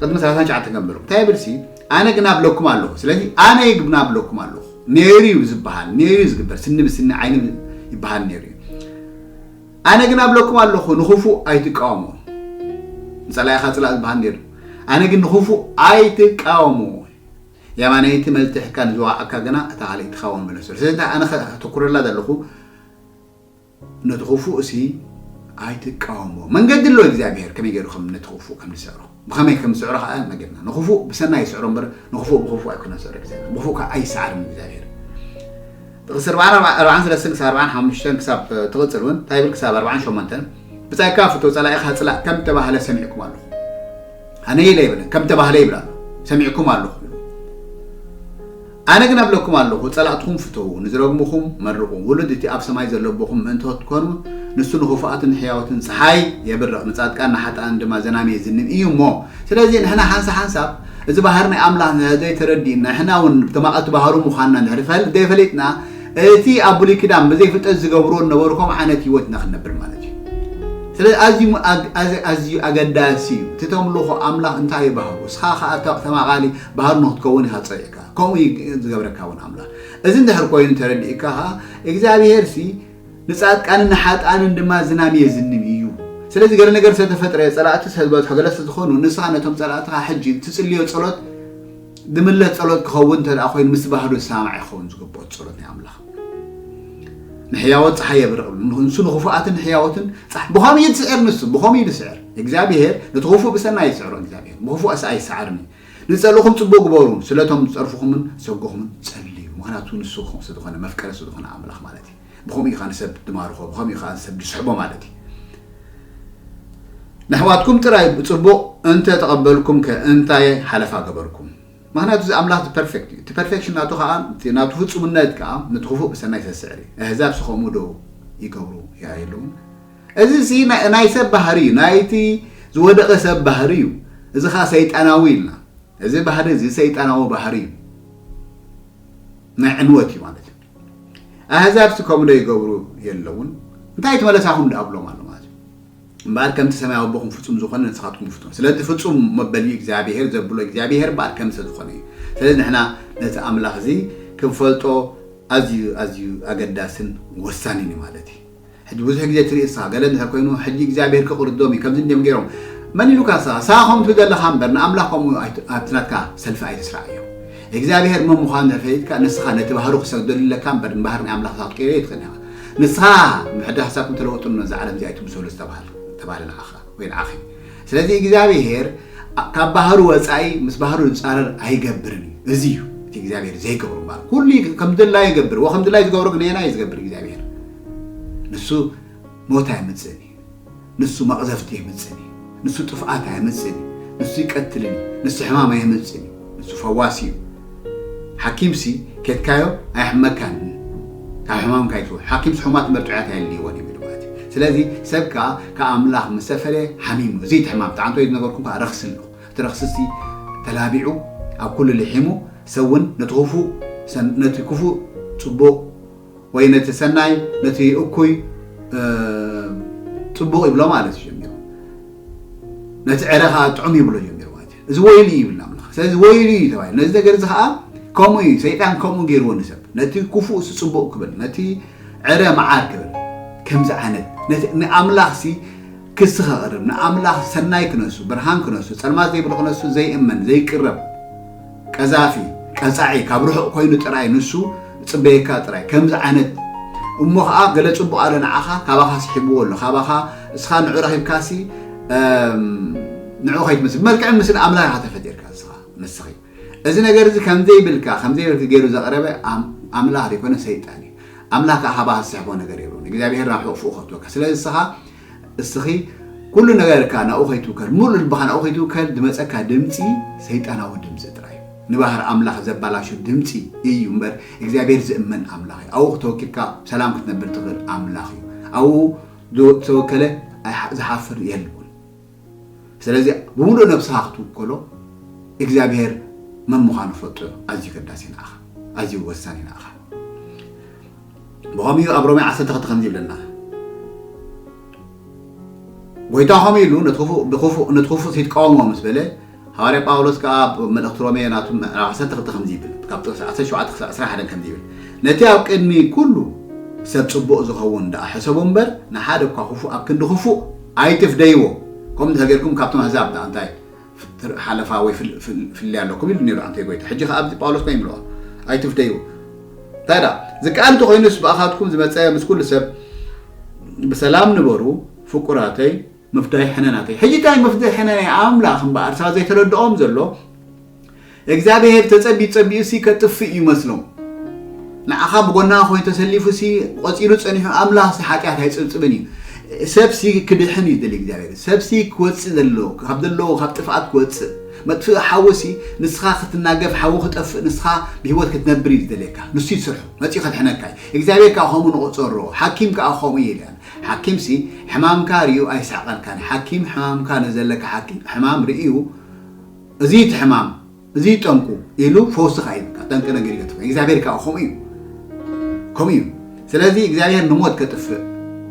ቅድሚ ሰላሳ ትሽዓተ ከንብሮ እንታይ ይብል ሲ ኣነ ግና እብለኩም ኣለኹ። ስለዚ ኣነ ግና እብለኩም ኣለኹ ነይሩ እዩ ዝበሃል ነይሩ እዩ ዝግበር ስኒ ብስኒ ዓይኒ ይበሃል ነይሩ እዩ። ኣነ ግና እብለኩም ኣለኹ ንኽፉእ ኣይትቃወሞ። ንጸላኢኻ ጽላእ ዝበሃል ነይሩ። ኣነ ግን ንኽፉእ ኣይትቃወሞ። የማነይቲ መልትሕካ ንዝዋዓካ ግና እታ ካልኣይቲ ኻቦ መለሱ። ስለዚ ኣነ ከተኩረላ ዘለኹ ነቲ ክፉእ ሲ ኣይትቃወሞ። መንገዲ ኣሎ እግዚኣብሔር ከመይ ገይሩ ከም ነቲ ክፉእ ከም ዝስዕሮ ብኸመይ ከም ዝስዕሮ ከዓ መገድና ንክፉእ ብሰናይ ይስዕሮ እምበር ንክፉእ ብክፉእ ኣይኮነን ዝስዕሮ እግዚኣብሔር። ብክፉእ ከዓ ኣይሰዓርን እግዚኣብሔር። ጥቕሲ ኣርባዓን ሰለስተን ክሳብ ኣርባዓን ሓሙሽተን ክሳብ ትቕፅል እውን እንታይ ይብል ክሳብ ኣርባዓን ሸሞንተን ብጻይካ ፍቶ ጸላኢኻ ጽላእ ከም ተባህለ ሰሚዕኩም ኣለኹ። ኣነ ኢለ ይብለን ከም ተባህለ ይብል ኣሎ ሰሚዕኩም ኣለኹ። ኣነ ግን ኣብለኩም ኣለኹ ጸላእትኹም ፍተዉ ንዝረግምኹም መርቑ ውሉድ እቲ ኣብ ሰማይ ዘሎ ኣቦኹም ምእንቲ ክትኮኑ ንሱ ንኽፉኣትን ንሕያወትን ጸሓይ የብርቕ፣ ንጻድቃን ንሓጥኣን ድማ ዝናም የዝንብ እዩ እሞ። ስለዚ ንሕና ሓንሳ ሓንሳብ እዚ ባህሪ ናይ ኣምላኽ ዘይተረዲእና፣ ንሕና እውን ተማቐልቲ ባህሩ ምዃንና እንድሕር ፈል-፣ ዘይፈሊጥና፣ እቲ ኣብ ብሉይ ኪዳን ብዘይ ፍልጠት ዝገብርዎ ዝነበሩ ከምኡ ዓይነት ህይወት ኢና ክንነብር ማለት እዩ። ስለዚ ኣዝዩ ም-፣ ኣግ-፣ ኣዝ-፣ ኣዝዩ ኣገዳሲ እዩ። እቲ ተምልኾ ኣምላኽ እንታይ እዩ ባህሩ? እስኻ ኸኣ ተ-፣ ተማቓሊ ባህሩ ንኽትከውን ኢኻ ጸዊዕካ። ከምኡ እዩ ዝገብረካ እውን ኣምላኽ። እዚ እንድሕር ኮይኑ ተረዲእካ ኸኣ እግዚኣብሄርሲ ንጻድቃንን ንሓጥኣንን ድማ ዝናም የዝንብ እዩ። ስለዚ ገለ ነገር ዝተፈጥረ ጸላእቲ ሰብ ገለ ዝኾኑ ንስኻ ነቶም ጸላእትኻ ሕጂ ትጽልዮ ጸሎት ዝምለስ ጸሎት ክኸውን እንተ ደኣ ኮይኑ ምስ ባህሩ ዝሰማማዕ ይኸውን ዝግብኦ ጸሎት ናይ ኣምላኽ። ንሕያዎት ጸሓይ የብርቕ። ንሱ ንኽፉኣትን ንሕያዎትን ጸሓይ ብኸምኡ እዩ ዝስዕር። ንሱ ብኸምኡ እዩ ዝስዕር። እግዚኣብሄር ነቲ ክፉእ ብሰናይ ይስዕሮ። እግዚኣብሄር ብኽፉእ ኣይሰዓርን እዩ። ንጸልእኹም ጽቡቕ ግበሩ፣ ስለቶም ዝጸርፉኹምን ዝሰጉኹምን ጸልዩ። ምኽንያቱ ንሱ ዝኾነ መፍቀሪ ስለ ዝኾነ ኣምላኽ ማለት እዩ። ብኸምኡ እዩ ኸኣ ንሰብ ዝማርኾ፣ ብኸምኡ እዩ ኸኣ ንሰብ ዝስሕቦ ማለት እዩ። ንኣሕዋትኩም ጥራይ ብጽቡቕ እንተ ተቐበልኩም ከ እንታይ ሓለፋ ገበርኩም? ምኽንያቱ እዚ ኣምላኽ እቲ ፐርፌክት እዩ። እቲ ፐርፌክሽን ናቱ ኸኣ፣ እቲ ናቱ ፍጹምነት ከኣ ነቲ ክፉእ ብሰናይ ዘስዕር እዩ። ኣህዛብ ስኸምኡ ዶ ይገብሩ የለውን? እዚ ሲ ናይ፣ ናይ ሰብ ባህሪ እዩ፣ ናይቲ ዝወደቐ ሰብ ባህሪ እዩ። እዚ ኸኣ ሰይጣናዊ ኢልና። እዚ ባህሪ እዚ ሰይጣናዊ ባህሪ እዩ። ናይ ዕንወት እዩ ማለት እዩ። ኣህዛብ ሲ ከምኡ ዶ ይገብሩ የለውን? እንታይ እቲ መለሳኹም ደኣ ብሎም ኣሎ ማለት እዩ። እምበኣር ከምቲ ሰማያዊ ኣቦኹም ፍጹም ዝኾነ ንስኻትኩም ፍጹም። ስለዚ ፍጹም መበሊ እግዚኣብሄር ዘብሎ እግዚኣብሄር እምበኣር ከምዚ ዝኾነ እዩ። ስለዚ ንሕና ነቲ ኣምላኽ እዚ ክንፈልጦ ኣዝዩ፣ ኣዝዩ ኣገዳስን ወሳንን እዩ ማለት እዩ። ሕጂ ብዙሕ ግዜ ትርኢ ንስኻ፣ ገለ እንድሕር ኮይኑ፣ ሕጂ እግዚኣብሄር ክቕርዶም እዩ፣ ከምዚ እንድዮም ገይሮም። መን ኢሉካ ንስኻ? ንስኻ ከምኡ ትብል ዘለኻ እምበር፣ ንኣምላኽ ከምኡ ኣይት-፣ ኣብቲ ናትካ ሰልፊ ኣይትስራዓዮ። እግዚኣብሄር መን ምዃኑ እንድሕር ፈሊጥካ፣ ንስኻ ነቲ ባህሩ ክሰግደሉ ኣለካ እምበር፣ ንባህሪ ናይ ኣምላኽ ክትቀይሮ ኣይትኽእልን ኢኻ። ንስኻ ምሕዳስ ሓሳብኩም ተለወጡ፣ ነዛ ዓለም እዚኣ ኣይትምሰሉ ዝተባህል-፣ ተባህለ ንዓኻ ወይ ንዓኺ። ስለዚ እግዚኣብሄር ኣ-፣ ካብ ባህሩ ወጻኢ ምስ ባህሩ ዝጻረር ኣይገብርን እዩ። እዚ እዩ እቲ እግዚኣብሄር ዘይገብሮ እምበኣር። ኩሉ እዩ ከም ድላዩ ይገብር። ወ-፣ ከም ድላዩ ዝገብሮ ግን ነየናይ እዩ ዝገብር እግዚኣብሄር? ንሱ ሞት ኣየምጽእን እዩ። ንሱ መቕዘፍቲ ኣየምጽእን እዩ። ንሱ ጥፍኣት ኣየምጽእን እዩ። ንሱ ይቀትልን እዩ። ንሱ ሕማም ኣየምጽእን እዩ። ንሱ ፈዋሲ እዩ። ሓኪምሲ ኬድካዮ ኣየሕመካን። ካብ ሕማምካ ይትው-፣ ሓኪምሲ ሕሙማት እምበር ጥዑያት ኣየድልይዎን እዩ ኢሉ ማለት እዩ። ስለዚ ሰብ ከኣ ካብ ኣምላኽ ምስ ተፈልየ ሓሚሙ። እዚ እቲ ሕማም፣ እቲ ዓንቶ ዝነበርኩም ከኣ ረኽሲ ኣሎ። እቲ ረኽስሲ ተላቢዑ ኣብ ኩሉ ልሒሙ፣ ሰብ እውን ነቲ ክፉእ ሰን-፣ ነቲ ክፉእ ጽቡቕ ወይ ነቲ ሰናይ፣ ነቲ እኩይ፣ እ፣ ጽቡቕ ይብሎ ማለት እዩ ጀሚሩ። ነቲ ዕረ ኸኣ ጥዑም ይብሎ ጀሚሩ ማለት እዩ። እዚ ወይሉ እዩ ይብል ኣምላኽ። ስለዚ ወይሉ እዩ ተባሂሉ። ነዚ ነገር እዚ ኸኣ ከምኡ እዩ፣ ሰይጣን ከምኡ ገይርዎ ንሰብ። ነቲ ክፉእ ጽቡቕ ክብል፣ ነቲ ዕረ መዓር ክብል፣ ከምዚ ዓይነት፣ ነቲ ንኣምላኽሲ ክሲ ከቕርብ፣ ንኣምላኽ ሰናይ ክነሱ፣ ብርሃን ክነሱ፣ ጸልማት ዘይብሉ ክነሱ ዘይእመን፣ ዘይቅረብ፣ ቀዛፊ፣ ቀጻዒ፣ ካብ ርሑቕ ኮይኑ ጥራይ ንሱ ጽበየካ ጥራይ። ከምዚ ዓይነት እሞ ኸኣ ገለ ጽቡቕ ኣሎ ንዓኻ፣ ካባኻ ስሒብዎ ኣሎ፣ ካባኻ እስኻ ንዑ ረኺብካሲ፣ እም፣ ንዑ ከይትመስል። ብመልክዕን ምስልን ኣምላኽ ኢኻ ተፈጢርካ ንስኻ፣ ንስኺ። እዚ ነገር እዚ ከም ዘይብልካ፣ ከም ዘይብልኪ ገይሩ ዘቕረበ ኣም-፣ ኣምላኽ ዘይኮነ ሰይጣን እዩ። ኣምላኽ ከኣ ካባኻ ዝስሕቦ ነገር የብሉን። እግዚኣብሄር ናብ ሕቑፍኡ ከእትወካ። ስለዚ እስኻ፣ እስኺ ኩሉ ነገርካ ናብኡ ከይትውከል፣ ሙሉእ ልብኻ ናብኡ ከይትውከል፣ ዝመጸካ ድምጺ ሰይጣናዊ ድምጺ ጥራይ እዩ። ንባህሪ ኣምላኽ ዘባላሹ ድምጺ እዩ እምበር፣ እግዚኣብሄር ዝእመን ኣምላኽ እዩ። ኣብኡ ተወኪልካ ሰላም ክትነብር ትኽእል ኣምላኽ እዩ። ኣብኡ ዝ-፣ ዝተወከለ ኣይሓ-፣ ዝሓፍር የልቡን። ስለዚ ብምሉእ ነብስኻ ክትውከሎ እግዚኣብሄር መን ምዃኑ ፈልጦ ኣዝዩ ኣገዳሲ እዩ ንዓኻ፣ ኣዝዩ ወሳኒ እዩ ንዓኻ። ብኸምኡ ኣብ ሮሜ ዓሰርተ ክልተ ከምዚ ይብለና፣ ጎይታ ከምኡ ኢሉ ነቲ ክፉእ ብኽፉእ፣ ነቲ ክፉእ ይትቃወሞ ምስ በለ፣ ሃዋርያ ጳውሎስ ከኣ ኣብ መልእኽቲ ሮሜ ናቱ ምዕራፍ ዓሰርተ ክልተ ከምዚ ይብል፣ ካብ ጥቕሲ ዓሰርተ ሸውዓተ ክሳብ ዕስራን ሓደን ከምዚ ይብል፣ ነቲ ኣብ ቅድሚ ኩሉ ሰብ ጽቡቕ ዝኸውን ደኣ ሕሰቡ እምበር፣ ንሓደ እኳ ክፉእ ኣብ ክንዲ ክፉእ ኣይትፍደይዎ። ከምኡ እንተ ጌርኩም ካብቶም ኣህዛብ ደኣ እንታይ ፍትር-፣ ሓለፋ ወይ ፍል-፣ ፍል-፣ ፍልልይ ኣለኩም ኢሉ ነይሩ ኣንተ ጎይታ። ሕጂ ከኣ ኣብዚ ጳውሎስ ከ ይምልኦ፣ ኣይትፍደይዎ። እንታይ ደኣ፣ ዝከኣል እንተኾይኑስ ብኣኻትኩም ዝመጸ ምስ ኩሉ ሰብ ብሰላም ንበሩ፣ ፍቁራተይ፣ ምፍዳይ ሕነ ናተይ። ሕጂ እንታይ ምፍዳይ ሕነ ናይ ኣምላኽ እምበኣር፣ ሰባት ዘይተረድኦም ዘሎ፣ እግዚኣብሄር ተጸቢዩ ጸቢዩ ሲ ከጥፍእ እዩ መስሎም። ንዓኻ ብጎና ኮይኑ ተሰሊፉ ሲ ቆጺሩ ጸኒሑ፣ ኣምላኽ ሲ ሓጢኣት ኣይጽብጽብን እዩ። ሰብ ሲ ክድሕን እዩ ዝደሊ እግዚኣብሄር። ሰብ ሲ ክወጽእ ዘለዎ፣ ካብ ዘለዎ፣ ካብ ጥፍኣት ክወጽእ። መጥፍኢ ሓዊ ሲ ንስኻ ክትናገፍ፣ ሓዊ ክጠፍእ፣ ንስኻ ብህይወት ክትነብር እዩ ዝደልየካ። ንሱ እዩ ስርሑ። መጺኡ ከድሕነካ እዩ። እግዚኣብሄር ከኣ ከምኡ ንቆጸሮ፣ ሓኪም ከኣ ከምኡ እዩ ኢልያን። ሓኪምሲ ሕማምካ ርእዩ ኣይስሕቐልካን። ሓኪም ሕማምካ ንዘለካ ሓኪም ሕማም ርእዩ፣ እዚ እቲ ሕማም፣ እዚ ጠንቁ ኢሉ ፈውስኻ ይህብካ። ጠንቂ ነገር ይገጥፍ እግዚኣብሔር ከዓ ከምኡ እዩ። ከምኡ እዩ። ስለዚ እግዚኣብሔር ንሞት ከጥፍእ፣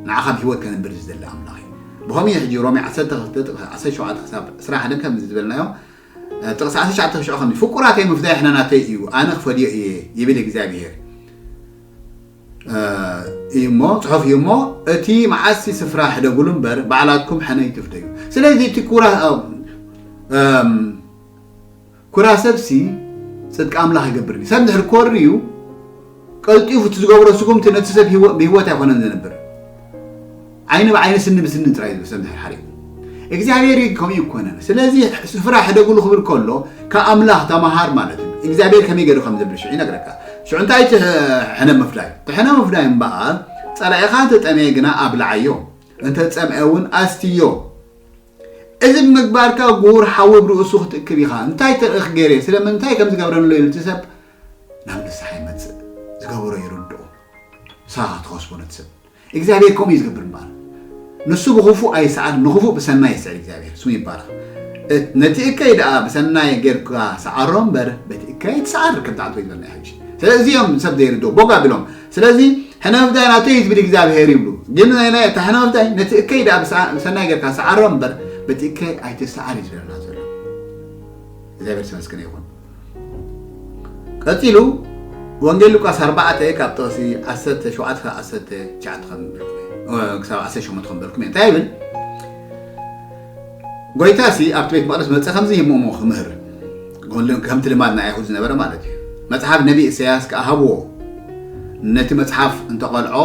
ንዓኻ ብህይወት ከነብር ዝደሊ ኣምላኽ እዩ። ብኸምኡ እዩ ሕጂ ሮሜ ዓሰርተ ክልተ ዓሰርተ ሸውዓተ ክሳብ ዕስራ ሓደ ከም ዝበልናዮ፣ ጥቕሲ ዓሰርተ ሸውዓተ ሽዑ ከም ፍቁራተይ ምፍዳይ ሕነ ናተይ እዩ፣ ኣነ ክፈድዮ እየ ይብል እግዚኣብሔር እዩ እሞ፣ ጽሑፍ እዩ እሞ፣ እቲ መዓሲ ስፍራ ሕደጉሉ እምበር ባዕላትኩም ሕነ ይትፍደዩ። ስለዚ እቲ ኩራ ኩራ ሰብሲ ጽድቂ ኣምላኽ ይገብር እዩ። ሰብ እንድሕር ኮሪ እዩ ቀልጢፉ እቲ ዝገብሮ ስጉምቲ ነቲ ሰብ ብህይወት ኣይኮነን ዝነብር። ዓይኒ ብዓይኒ ስኒ ብስኒ ጥራይ እዩ ሰብ እንድሕር ሓሪቑ። እግዚኣብሔር ከምኡ ይኮነን። ስለዚ ስፍራ ሕደጉሉ ክብል ከሎ ካብ ኣምላኽ ተማሃር ማለት እዩ። እግዚኣብሔር ከመይ ገይሩ ከም ዘብል ሽዑ ይነግረካ። ሽዑ እንታይ እቲ ሕነ ምፍዳይ? እቲ ሕነ ምፍዳይ እምበኣር ጸላኢኻ እንተጠመየ ግና ኣብልዓዮ፣ እንተጸምአ እውን ኣስትዮ። እዚ ብምግባርካ ጉሁር ሓዊ ብርእሱ ክትእክብ ኢኻ። እንታይ ተርእኽ ገይረ ስለምንታይ ከም ዝገብረንሎ ኢሉ እቲ ሰብ ናብ ንስሓ ይመጽእ። ዝገበሮ ይርድኦ። ንስኻ ክትኸስቦ ነቲ ሰብ እግዚኣብሔር ከምኡ እዩ ዝገብር እምበኣር። ንሱ ብኽፉእ ኣይስዓር፣ ንኽፉእ ብሰናይ ይስዕር እግዚኣብሔር ስሙ ይባረኽ። ነቲ እከይ ደኣ ብሰናይ ጌርካ ሰዓሮ እምበር በቲ እከይ ኣይትስዓር ከም ዛዕቶ ይበልና ሕጂ። ስለዚ እዮም ሰብ ዘይርድኦ ቦግ ኣቢሎም ስለዚ ሕነ ምፍዳይ ናተይ እዩ ዝብል እግዚኣብሔር ይብሉ። ግን ናይ ናይ እታ ሕነ ምፍዳይ ነቲ እከይ ደኣ ብሰናይ ጌርካ ሰዓሮ እምበር በቲ እከይ ኣይትስዓር እዩ ዝብለና ዘሎ። እግዚኣብሔር ተመስገነ ይኹን። ቀጺሉ ወንጌል ሉቃስ ኣርባዕተ ካብ ጥቕሲ ዓሰርተ ሸውዓተ ክሳብ ዓሰርተ ትሽዓተ ከም ክሳብ ዓሰርተ ሸሞንተ ከም በልኩም እንታይ ይብል? ጎይታሲ ኣብቲ ቤት መቕደስ መጸ ከምዚ ይሞሞ ክምህር ከምቲ ልማድ ናይ ኣይሁድ ዝነበረ ማለት እዩ። መጽሓፍ ነቢ ኢሳያስ ከኣ ሃብዎ። ነቲ መጽሓፍ እንተቐልዖ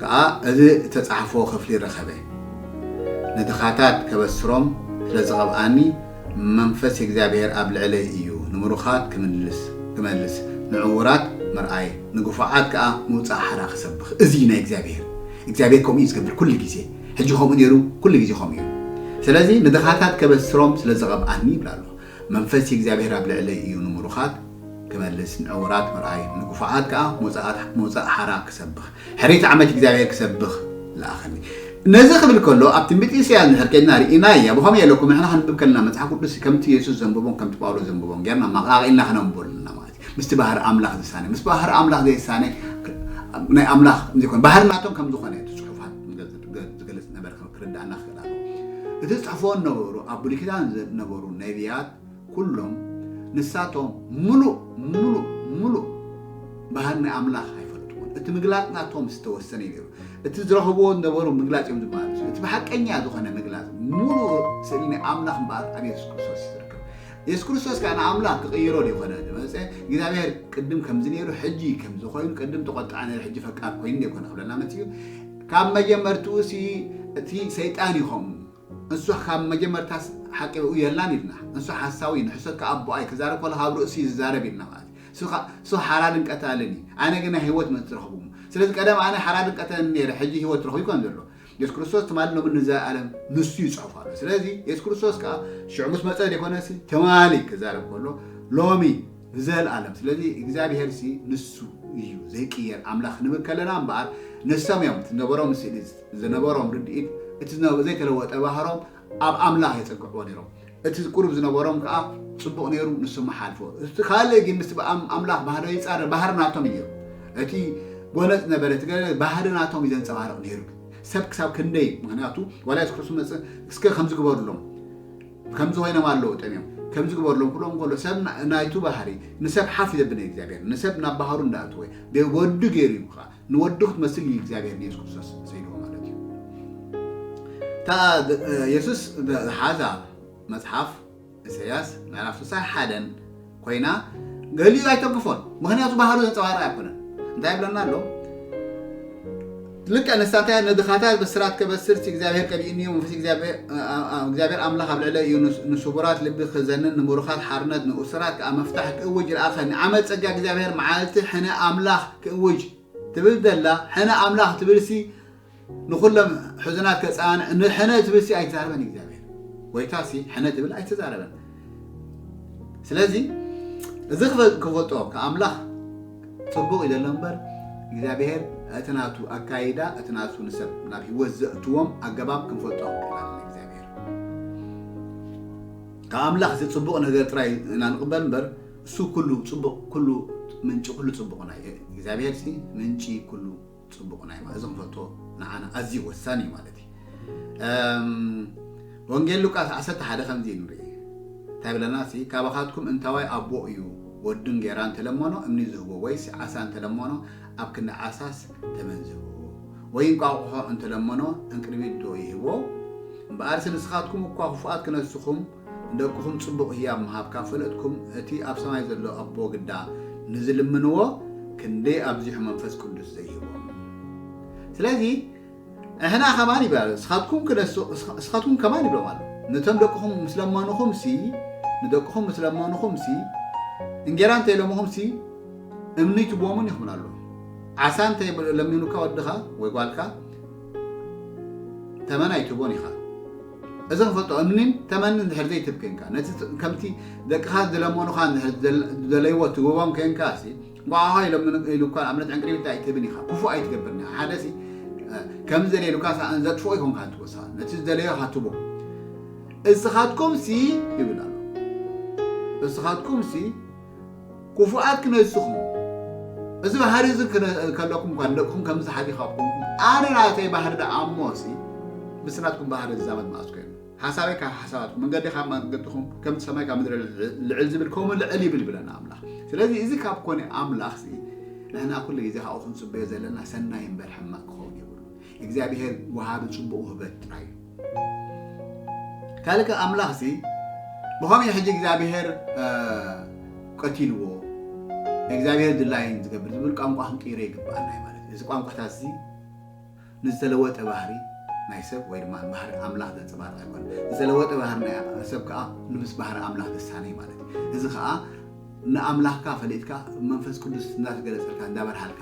ከኣ እዚ እተጻሕፎ ክፍሊ ረኸበ። ንድኻታት ከበስሮም ስለ ዝቐብኣኒ መንፈስ እግዚኣብሔር ኣብ ልዕለይ እዩ። ንምሩኻት ክምልስ ክመልስ ንዕውራት ምርኣይ ንግፉዓት ከኣ ምውጻእ ሓራ ክሰብኽ። እዚ ናይ እግዚኣብሔር እግዚኣብሔር ከምኡ እዩ ዝገብር ኩሉ ግዜ። ሕጂ ከምኡ ነይሩ ኩሉ ግዜ ከምኡ እዩ። ስለዚ ንድኻታት ከበስሮም ስለ ዝቐብኣኒ ይብላ ኣሎ። መንፈስ እግዚኣብሔር ኣብ ልዕለይ እዩ ንምሩኻት ክመልስ ንዕውራት ምርኣይ ንግፉዓት ከኣ ምውጻእ ሓራ ክሰብኽ። ሕሪት ዓመት እግዚኣብሔር ክሰብኽ ለኣኸኒ። ነዚ ክብል ከሎ ኣብ ትንቢት ኢሳያስ እንድሕር ከድና ርኢናያ ብኸመይ ኣለኩም ንሕና ክንብብ ከለና መጽሓፍ ቅዱስ ከምቲ የሱስ ዘንብቦን ከምቲ ጳውሎስ ዘንብቦን ጌርና መቓቒልና ክነንብቦ ኣለና ማለት እዩ። ምስቲ ባህሪ ኣምላኽ ዝሳነ ምስ ባህሪ ኣምላኽ ዘይሳነ ናይ ኣምላኽ ዘይኮነ ባህሪ ናቶም ከም ዝኾነ እቲ ጽሑፋት ዝገልጽ ነበረ ክርዳእና ክኽእል ኣለዎ። እቲ ዝጽሕፍዎ ነበሩ ኣብ ብሉይ ኪዳን ዝነበሩ ነቢያት ኩሎም ንሳቶም ምሉእ ምሉእ ምሉእ ባህሪ ናይ ኣምላኽ ኣይፈልጥዎን። እቲ ምግላጽ ናቶም ዝተወሰነ እዩ ነይሩ። እቲ ዝረኽብዎ ዝነበሩ ምግላጽ እዮም ዝመላለሱ። እቲ ብሓቀኛ ዝኾነ ምግላጽ ምሉእ ስእሊ ናይ ኣምላኽ እምበኣር ኣብ የሱስ ክርስቶስ እዩ ዝርከብ። የሱስ ክርስቶስ ከዓ ንኣምላኽ ክቕይሮ ዘይኮነ ዝመፀ እግዚኣብሔር ቅድም ከምዚ ነይሩ ሕጂ ከምዚ ኮይኑ ቅድም ተቆጣዕ ነይሩ ሕጂ ፈቃር ኮይኑ ዘይኮነ ክብለና መፅኡ። ካብ መጀመርትኡ ሲ እቲ ሰይጣን እዩ ከምኡ እሱ ካብ መጀመርታስ ሓቂ ብኡ የላን ኢልና እሱ ሓሳዊ ንሕሰት ከኣቦኣይ ክዛረብ ከሎ ካብ ርእሲ ዝዛረብ ኢልና ማለት እዩ። እሱ ሓራድን ቀታልን እዩ። ኣነ ግን ናይ ህይወት መፅእ ረኽቡ። ስለዚ ቀደም ኣነ ሓራድን ቀተልን ነይረ ሕጂ ህይወት ረኽቡ ይኮን ዘሎ። የሱስ ክርስቶስ ትማሊ ሎሚ ንዘለኣለም ንሱ ይፅሑፍ ኣሎ። ስለዚ የሱስ ክርስቶስ ከዓ ሽዑ ምስ መፀ ዘይኮነሲ ትማሊ ክዛረብ ከሎ ሎሚ ንዘለኣለም። ስለዚ እግዚኣብሔር ሲ ንሱ እዩ ዘይቅየር ኣምላኽ ክንብል ከለና እምበኣር ንሶም እዮም ዝነበሮም ስእሊ ዝነበሮም ርድኢት እቲ ዘይተለወጠ ባህሮም ኣብ ኣምላኽ የፀግዕዎ ነይሮም። እቲ ቁሩብ ዝነበሮም ከዓ ፅቡቕ ነይሩ ንሶም ሓልፎ። እቲ ካልእ ግን ምስቲ ኣምላኽ ባህሪ ይፃረ ባህሪ ናቶም እዩ ነይሩ። እቲ ጎነፅ ነበረ እቲ ገለ ባህሪ ናቶም እዩ ዘንፀባርቕ ነይሩ። ሰብ ክሳብ ክንደይ ምክንያቱ ዋላ የሱስ ክርስቶስ መፅእ እስከ ከምዚ ግበሩሎም ከምዚ ኮይኖም ኣለዉ ጠሚዮም ከምዚ ግበሩሎም ክብሎም ከሎ ሰብ ናይቱ ባህሪ ንሰብ ሓፍ ዘብል እግዚኣብሔር ንሰብ ናብ ባህሩ እንዳኣተወ ወዱ ገይሩ እዩ ከዓ ንወዱ ክትመስል እዩ እግዚኣብሔር ንየሱስ ክርስቶስ ሰይድዎ ማለት እዩ። እታ የሱስ ዝሓዛ መፅሓፍ ኢሳያስ ምዕራፍ ስሳ ሓደን ኮይና ገሊኡ ኣይተግፎን። ምክንያቱ ባህሩ ዘንፀባርቕ ኣይኮነን። እንታይ ይብለና ኣሎ? ልክዕ ንሳተያ ንድኻታት ብስራት ከበስር እግዚኣብሔር ቀቢእኒ እዩ። መንፈስ እግዚኣብሔር ኣምላኽ ኣብ ልዕለ እዩ። ንስቡራት ልቢ ክዘንን ንምሩኻት ሓርነት ንእሱራት ከዓ መፍታሕ ክእውጅ ለኣኸኒ። ዓመት ጸጋ እግዚኣብሔር መዓልቲ ሕነ ኣምላኽ ክእውጅ ትብል ዘላ ሕነ ኣምላኽ ትብልሲ ንኹሎም ሕዙናት ከጻንዕ ንሕነ ትብልሲ ኣይተዛረበን እግዚኣብሔር። ጎይታሲ ሕነ ትብል ኣይተዛረበን። ስለዚ እዚ ክፈልጦ ከኣምላኽ ጽቡቕ እዩ ዘሎ እምበር እግዚኣብሔር እቲ ናቱ ኣካይዳ፣ እቲ ናቱ ንሰብ ናብ ህይወት ዘእትዎም ኣገባብ ክንፈልጦ ክንክእል ኣለና። እግዚኣብሔር ካብ ኣምላኽ እዚ ጽቡቕ ነገር ጥራይ ኢና ንቕበል እምበር፣ እሱ ኩሉ ጽቡቕ፣ ኩሉ ምንጪ ኩሉ ጽቡቕ ናይ እግዚኣብሔር ሲ ምንጪ ኩሉ ጽቡቕ ናይ ማለት እዚ ክንፈልጦ ንዓና ኣዝዩ ወሳኒ እዩ ማለት እዩ። እም፣ ወንጌል ሉቃስ ዓሰርተ ሓደ ከምዚ እዩ ንርኢ። እንታይ ብለና ሲ ካባኻትኩም እንታዋይ ኣቦ እዩ ወዱ እንጌራ እንተለመኖ እምኒ ዝህቦ፣ ወይስ ዓሳ እንተለመኖ ኣብ ክንዲ ዓሳስ ተመን ዝህቦ? ወይ እንቋቑሖ እንተለመኖ እንቅርቢት ዶ ይህቦ? እምበኣርሲ ንስኻትኩም እኳ ክፉኣት ክነስኹም ንደቅኹም ጽቡቕ ህያብ ምሃብ ካብ ፈለጥኩም፣ እቲ ኣብ ሰማይ ዘሎ ኣቦ ግዳ ንዝልምንዎ ክንደይ ኣብዚሑ መንፈስ ቅዱስ ዘይህቦም። ስለዚ ንሕና ከማን ይብላ፣ ንስኻትኩም ክነሱ-፣ ንስኻ-፣ ንስኻትኩም ከማን ይብሎም ኣሎ። ነቶም ደቅኹም ምስ ለመኑኹም ሲ፣ ንደቅኹም ምስ ለመኑኹም ሲ፣ እንጌራ እንተይለምኹም ሲ፣ እምኒ ትቦምን ይኹን ኣሎ። ዓሳ እንተ ለሚኑካ ወድኻ ወይ ጓልካ፣ ተመን ኣይትቦን ኢኻ። እዚ ክንፈልጦ፣ እምኒን ተመንን እንድሕር ዘይትብ ኮንካ፣ ነቲ ከምቲ ደቅኻ ዝለመኑኻ እንድሕር ዘል-፣ ዘለይዎ ትህቦም ኮንካ ሲ፣ እንቋቑሖ ኢሎም ኢሉ እኳ ንኣብነት ዕንቅሪቢት ኣይትህብን ኢኻ። ክፉእ ኣይትገብርን ኢኻ። ሓደ ሲ፣ እ፣ ከም ዝደለየ ኢሉካ ሳ-፣ ዘጥፍኦ ይኮንካ ትወሳ። ነቲ ዝደለዮ ኢኻ ትቦ። እስኻትኩም ሲ ይብል ኣሎ። እስኻትኩም ሲ ክፉኣት ክነስኹም፣ እዚ ባህሪ እዚ ክነ-፣ ከለኩም እኳ ንደቅኹም ከምዚ ሓዲኻኩም፣ ኣነ ናተይ ባህሪ ደኣ እሞ ሲ፣ ምስ ናትኩም ባህሪ ዝዛመድ መኣስ ኮይኑ? ሓሳበይ ካብ ሓሳባትኩም፣ መንገዲ ካብ መንገድኹም፣ ከምቲ ሰማይ ካብ ምድሪ ልዕ-፣ ልዕል ዝብል፣ ከምኡ ልዕል ይብል ይብለና ኣምላኽ። ስለዚ እዚ ካብ ኮነ ኣምላኽ ሲ፣ ንሕና ኩሉ ግዜ ካብኡ ክንጽበዮ ዘለና ሰናይ እምበር ሕማቕ ክኸውን የብሉን። እግዚኣብሔር ወሃቢ ጽቡቕ ውህበት ጥራይ እዩ። ካልእ ከ ኣምላኽ ሲ፣ ብኸመይ ሕጂ እግዚኣብሔር፣ እ፣ ቀቲልዎ፣ እግዚኣብሔር ድላይን ዝገብር ዝብል ቋንቋ ክንቅይሮ ይግብኣና እዩ ማለት እዩ። እዚ ቋንቋታት እዚ ንዝተለወጠ ባህሪ ናይ ሰብ ወይ ድማ ባህሪ ኣምላኽ ዘንጸባርቕ ኣይኮነን። ዝተለወጠ ባህሪ ናይ ሰብ ከኣ ንምስ ባህሪ ኣምላኽ ዘሳነይ ማለት እዩ። እዚ ከኣ ንኣምላኽካ ፈሊጥካ መንፈስ ቅዱስ እንዳተገለጸልካ እንዳበርሃልካ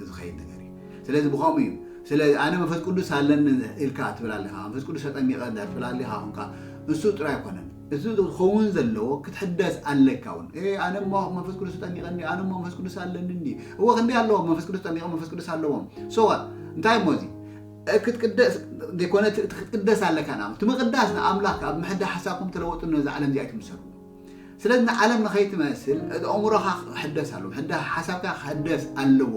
ዝኸይድ ነገር እዩ። ስለዚ ብኸምኡ እዩ። ስለ ኣነ መንፈስ ቅዱስ ኣለኒ ኢልካ ትብል ኣለኻ፣ መንፈስ ቅዱስ ተጠሚቐ እንዳ ትብል ኣለኻ፣ ኹንካ እሱ ጥራይ ኣይኮነን። እዚ ክኸውን ዘለዎ ክትሕደስ ኣለካ እውን። "ኤ፣ ኣነ እሞ መንፈስ ቅዱስ ተጠሚቐኒ፣ ኣነ እሞ መንፈስ ቅዱስ ኣለኒ እንዲ። እወ፣ ክንደይ ኣለዎ መንፈስ ቅዱስ ተጠሚቐ መንፈስ ቅዱስ ኣለዎም። So what? እንታይ እሞ እዚ? እ፣ ክትቅደስ ዘይኮነ እቲ፣ እቲ ክትቅደስ ኣለካ ንኣም-፣ እቲ ምቕዳስ ንኣምላኽ ኣብ ምሕዳስ ሓሳብኩም ተለወጡ ነዛ ዓለም እዚኣ ኣይትምሰሉ። ስለዚ ንዓለም ንኸይትመስል እቲ ኣእምሮኻ ክሕደስ ኣለዎ። ምሕዳስ ሓሳብካ ክሕደስ ኣለዎ።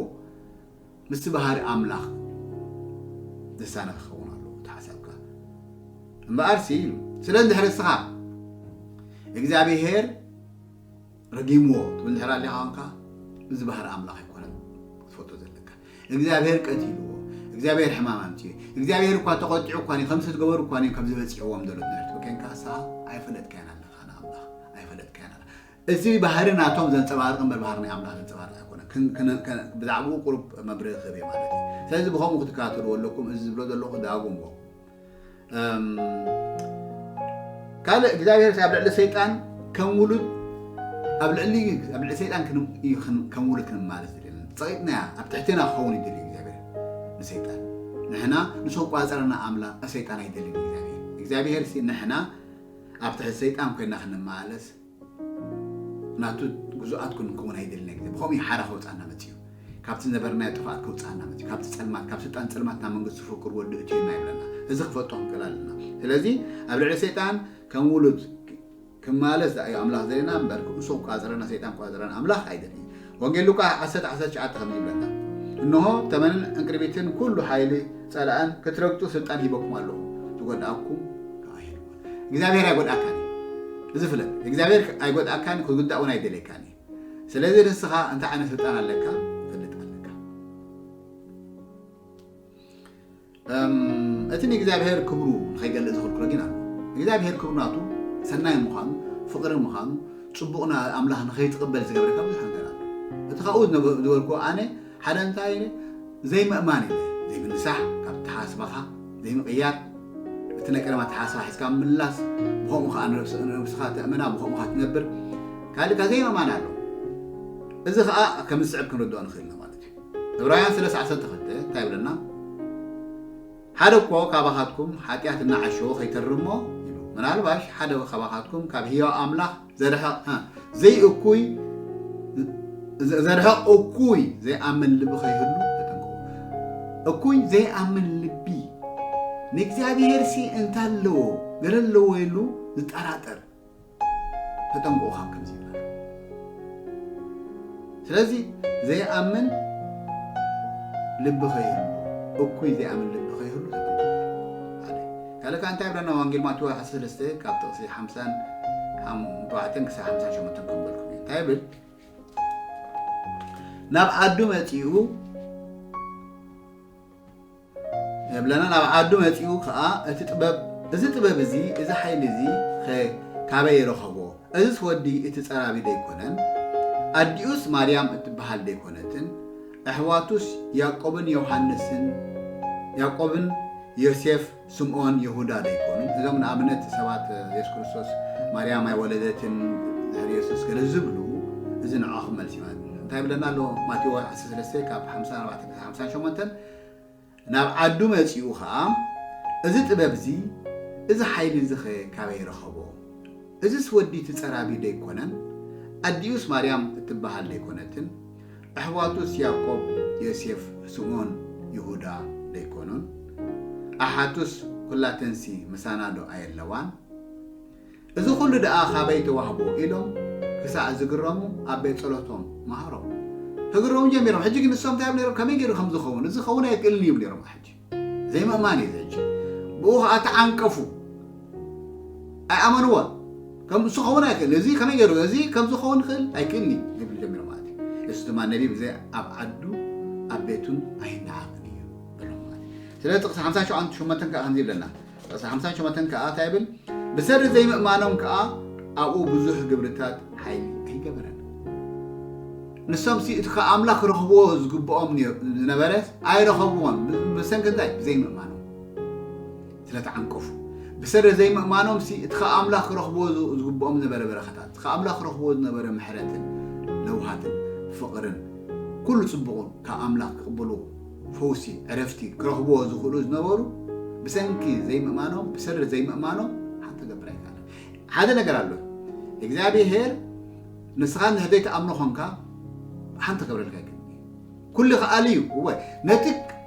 ምስቲ ባህሪ ኣምላኽ ዝሳነ ክኸውን ኣለዎ እቲ ሓሳብካ። እምበኣርሲ ኢሉ፣ ስለ እንድሕር እስኻ እግዚኣብሄር ረጊምዎ ትብል እንድሕር ኣሊኻ ኾንካ፣ እዚ ባህሪ ኣምላኽ ኣይኮነን ክትፈልጦ ዘለካ። እግዚኣብሄር ቀቲልዎ፣ እግዚኣብሄር ሕማም ኣምፅኡ፣ እግዚኣብሄር እኳ ተቖጢዑ እኳ እዩ፣ ከምዚ ዝገበሩ እኳ እዮም፣ ከምዚ በፂዕዎም ዘሎ እንድሕር ትብል ኮንካ፣ ንስኻ ኣይፈለጥካያን ኣለኻ ንኣምላኽ፣ ኣይፈለጥካያን ኣለኻ። እዚ ባህሪ ናቶም ዘንጸባርቕ እምበር ባህሪ ናይ ኣምላኽ ዘንጸባርቕ ኣይኮነን። ክን-፣ ክን-፣ ክን-፣ ብዛዕባኡ ቁሩብ መብርሂ ክህብ እየ ማለት እዩ። ስለዚ ብኸምኡ ክትከታተልዎ ኣለኩም። እዚ ዝብሎ ዘለኹ ደጋግምዎ። እም፣ ካልእ እግዚኣብሔር ኣብ ልዕሊ ሰይጣን ከም ውሉድ፣ ኣብ ልዕሊ፣ ኣብ ልዕሊ ሰይጣን ክን-፣ እዩ ክን-፣ ከም ውሉድ ክንማለስ ዝደለና። ጸቂጥናያ፣ ኣብ ትሕቴና ክኸውን ይደሊ እግዚኣብሔር ንሰይጣን። ንሕና ንሱ ክቋጸረና ኣምላኽ፣ ሰይጣን ኣይደልን እግዚኣብሔር። እግዚኣብሔር ሲ ንሕና ኣብ ትሕቲ ሰይጣን ኮይና ክንመላለስ ናቱ ግዙኣት ክንከውን ኣይደልን ግዜ። ብኸምኡ እዩ ሓራ ከውፅኣና መፅዩ። ካብቲ ዝነበርናዮ ጥፍኣት ከውፅኣና መፅዩ። ካብቲ ፀልማት፣ ካብ ስልጣን ፀልማት ናብ መንግስቲ ፍቅር ወዲ እትዩና ይብለና። እዚ ክፈልጦ ክንክእል ኣለና። ስለዚ ኣብ ልዕሊ ሰይጣን ከም ውሉድ ክማለስ ደኣ እዩ ኣምላኽ ዘድልየና እምበር፣ ንሱ ክቋፀረና፣ ሰይጣን ክቋፀረና ኣምላኽ ኣይደልን። ወንጌል ሉቃስ ዓሰርተ ዓሰርተ ትሽዓተ ከምዚ ይብለና፣ "እንሆ ተመንን ዕንቅርቢትን ኩሉ ሓይሊ ጸላእን ክትረግጡ ስልጣን ሂበኩም ኣለኹ፣ ዝጎድኣኩም ከኣ የልቦን።" እግዚኣብሔር ኣይጎድኣካን እዩ። እዚ ፍለጥ፣ እግዚኣብሔር ኣይጎድኣካን፣ ክትጉዳእ እውን ኣይደልየካን እዩ። ስለዚ ንስኻ እንታይ ዓይነት ስልጣን ኣለካ፣ ትፈልጥ ኣለካ። እም፣ እቲ ንእግዚኣብሔር ክብሩ ንኸይገልጽ ዝኽልክሎ ግን ኣሎ። እግዚኣብሔር ክብሩ ናቱ ሰናይ ምዃኑ፣ ፍቕሪ ምዃኑ፣ ጽቡቕ ና-፣ ኣምላኽ ንኸይትቕበል ዝገብረካ ብዙሕ ነገር ኣሎ። እቲ ካብኡ ዝነበ-፣ ዝበልኩዎ ኣነ ሓደ እንታይ ኢለ? ዘይምእማን ኢለ። ዘይምንሳሕ፣ ካብ ተሓስባኻ ዘይምቕያር፣ እቲ ናይ ቀደም ኣተሓስባ ሒዝካ ምምላስ፣ ብኸምኡ ኸዓ ንነብስ-፣ ንነብስኻ ተእምና፣ ብኸምኡ ኸዓ ትነብር። ካልእ ከኣ ዘይምእማን ኣሎ። እዚ ኸኣ ከም ዝስዕብ ክንርድኦ ንኽእል ኢና ማለት እዩ። ዕብራውያን ሰለስተ ዓሰርተ ክልተ እንታይ ይብለና? "ሓደ እኮ ካባኻትኩም ሓጢኣት እናዓሸወ ኸይተርሞ" ኢሉ። ምናልባሽ ሓደ ካባኻትኩም ካብ ህያው ኣምላኽ ዘርሕቕ፣ እ፣ ዘይእኩይ፣ ዘርሕቕ እኩይ ዘይኣምን ልቢ ከይህሉ ተጠንቀቑ። እኩይ ዘይኣምን ልቢ ንእግዚኣብሔር ሲ እንታለዎ ገለ ኣለዎ ኢሉ ዝጠራጠር ተጠንቀቑ ካብ ከምዚ ይባል። ስለዚ ዘይኣምን ልቢ ከይህሉ፣ እኩይ ዘይኣምን ልቢ ከይህሉ ተጠንቀቑ። ሓደ ካልእ ከኣ እንታይ ይብለና? ወንጌል ማቴዎስ ዓሰርተ ሰለስተ ካብ ጥቕሲ ሓምሳን ኣርባዕተን ክሳብ ሓምሳን ሸሞንተን ከንበልኩም እዩ። እንታይ ይብል? ናብ ዓዱ መጺኡ የብለና። ናብ ዓዱ መጺኡ ከኣ እቲ ጥበብ፣ እዚ ጥበብ እዚ፣ እዚ ሓይሊ እዚ ኸ ካበይ ረኸቦ? እዝስ ወዲ እቲ ጸራቢ ደይኮነን? ኣዲኡስ ማርያም እትበሃል ደይኮነትን? ኣሕዋቱስ ያዕቆብን ዮሃንስን፣ ያዕቆብን ዮሴፍ፣ ስምኦን፣ ይሁዳ ደይኮኑን? እዞም ንኣብነት ሰባት የሱስ ክርስቶስ ማርያም ኣይወለደትን ድሕሪ የሱስ ገለ ዝብሉ፣ እዚ ንዕኦም መልሲ ማለት እዩ። እንታይ ይብለና ኣሎ? ማቴዎስ ዓሰርተ ሰለስተ ካብ ሓምሳ ኣርባዕተ ሓምሳ ሸሞንተ፣ ናብ ዓዱ መጺኡ ኸኣ፣ እዚ ጥበብ እዚ፣ እዚ ሓይሊ እዚ ኸ ካበይ ረኸቦ? እዝስ ወዲ እቲ ጸራቢ ደይኮነን? ኣዲኡስ ማርያም እትበሃል ደይኮነትን? ኣሕዋቱስ ያዕቆብ፣ ዮሴፍ፣ ስምኦን፣ ይሁዳ ደይኮኑን? ኣሓቱስ ኩላተንሲ ምሳና ዶ ኣየለዋን? እዚ ኹሉ ደኣ ኻበይ ተዋህቦ? ኢሎም ክሳዕ ዝግረሙ ኣብ ቤት ጸሎቶም መሃሮም። ክግረሙ ጀሚሮም። ሕጂ ግን ንሶም እንታይ ይብሉ ነይሮም? ከመይ ገይሩ ከም ዝኸውን? እዚ ክኸውን ኣይክእልን እዩ ይብሉ ነይሮም። ሕጂ ዘይምእማን እዩ እዚ። ሕጂ ብኡ ኸዓ ተዓንቀፉ። ኣይኣመንዎን። ከም እሱ ክኸውን ኣይክእል። እዚ ከመይ ገይሩ? እዚ ከም ዝኸውን ይኽእል ኣይክእልን እዩ ይብሉ ጀሚሮም ማለት እዩ። የሱስ ድማ ነቢይ ብዘይ ኣብ ዓዱ ኣብ ቤቱን ኣይነዓቕን እዩ በሎም ማለት እዩ። ስለዚ ጥቕሲ ሓምሳ ሸሞንተ ከኣ ከምዚ ይብለና። ጥቕሲ ሓምሳ ሸሞንተ ከኣ እንታይ ይብል? ብሰሪ ዘይምእማኖም ከኣ ኣብኡ ብዙሕ ግብርታት ሓይሊ ኣይገበረን። ንሶምሲ እቲ ካብ ኣምላኽ ክረኽብዎ ዝግብኦም ነይሩ-፣ ዝነበረ ኣይረኸብዎን። ብ-፣ ብሰንኪ እንታይ? ብዘይምእማኖም ስለ ተዓንቀፉ። ብሰሪ ዘይምእማኖምሲ እቲ ካብ ኣምላኽ ክረኽብዎ ዝ-፣ ዝግብኦም ዝነበረ በረኸታት፣ ካብ ኣምላኽ ክረኽብዎ ዝነበረ ምሕረትን ለውሃትን ፍቕርን ኩሉ ጽቡቕን ካብ ኣምላኽ ክቕበሉ ፈውሲ፣ ዕረፍቲ ክረኽብዎ ዝኽእሉ ዝነበሩ ብሰንኪ ዘይምእማኖም፣ ብሰሪ ዘይምእማኖም ሓንቲ ክገብር ኣይከኣለን። ሓደ ነገር ኣሎ። እግዚኣብሔር ንስኻ እንድሕር ዘይትኣምኖ ኾንካ ሓንቲ ክገብረልካ ኣይክእልን እዩ። ኩሉ ይኽኣል እዩ። እወ፣ ነቲ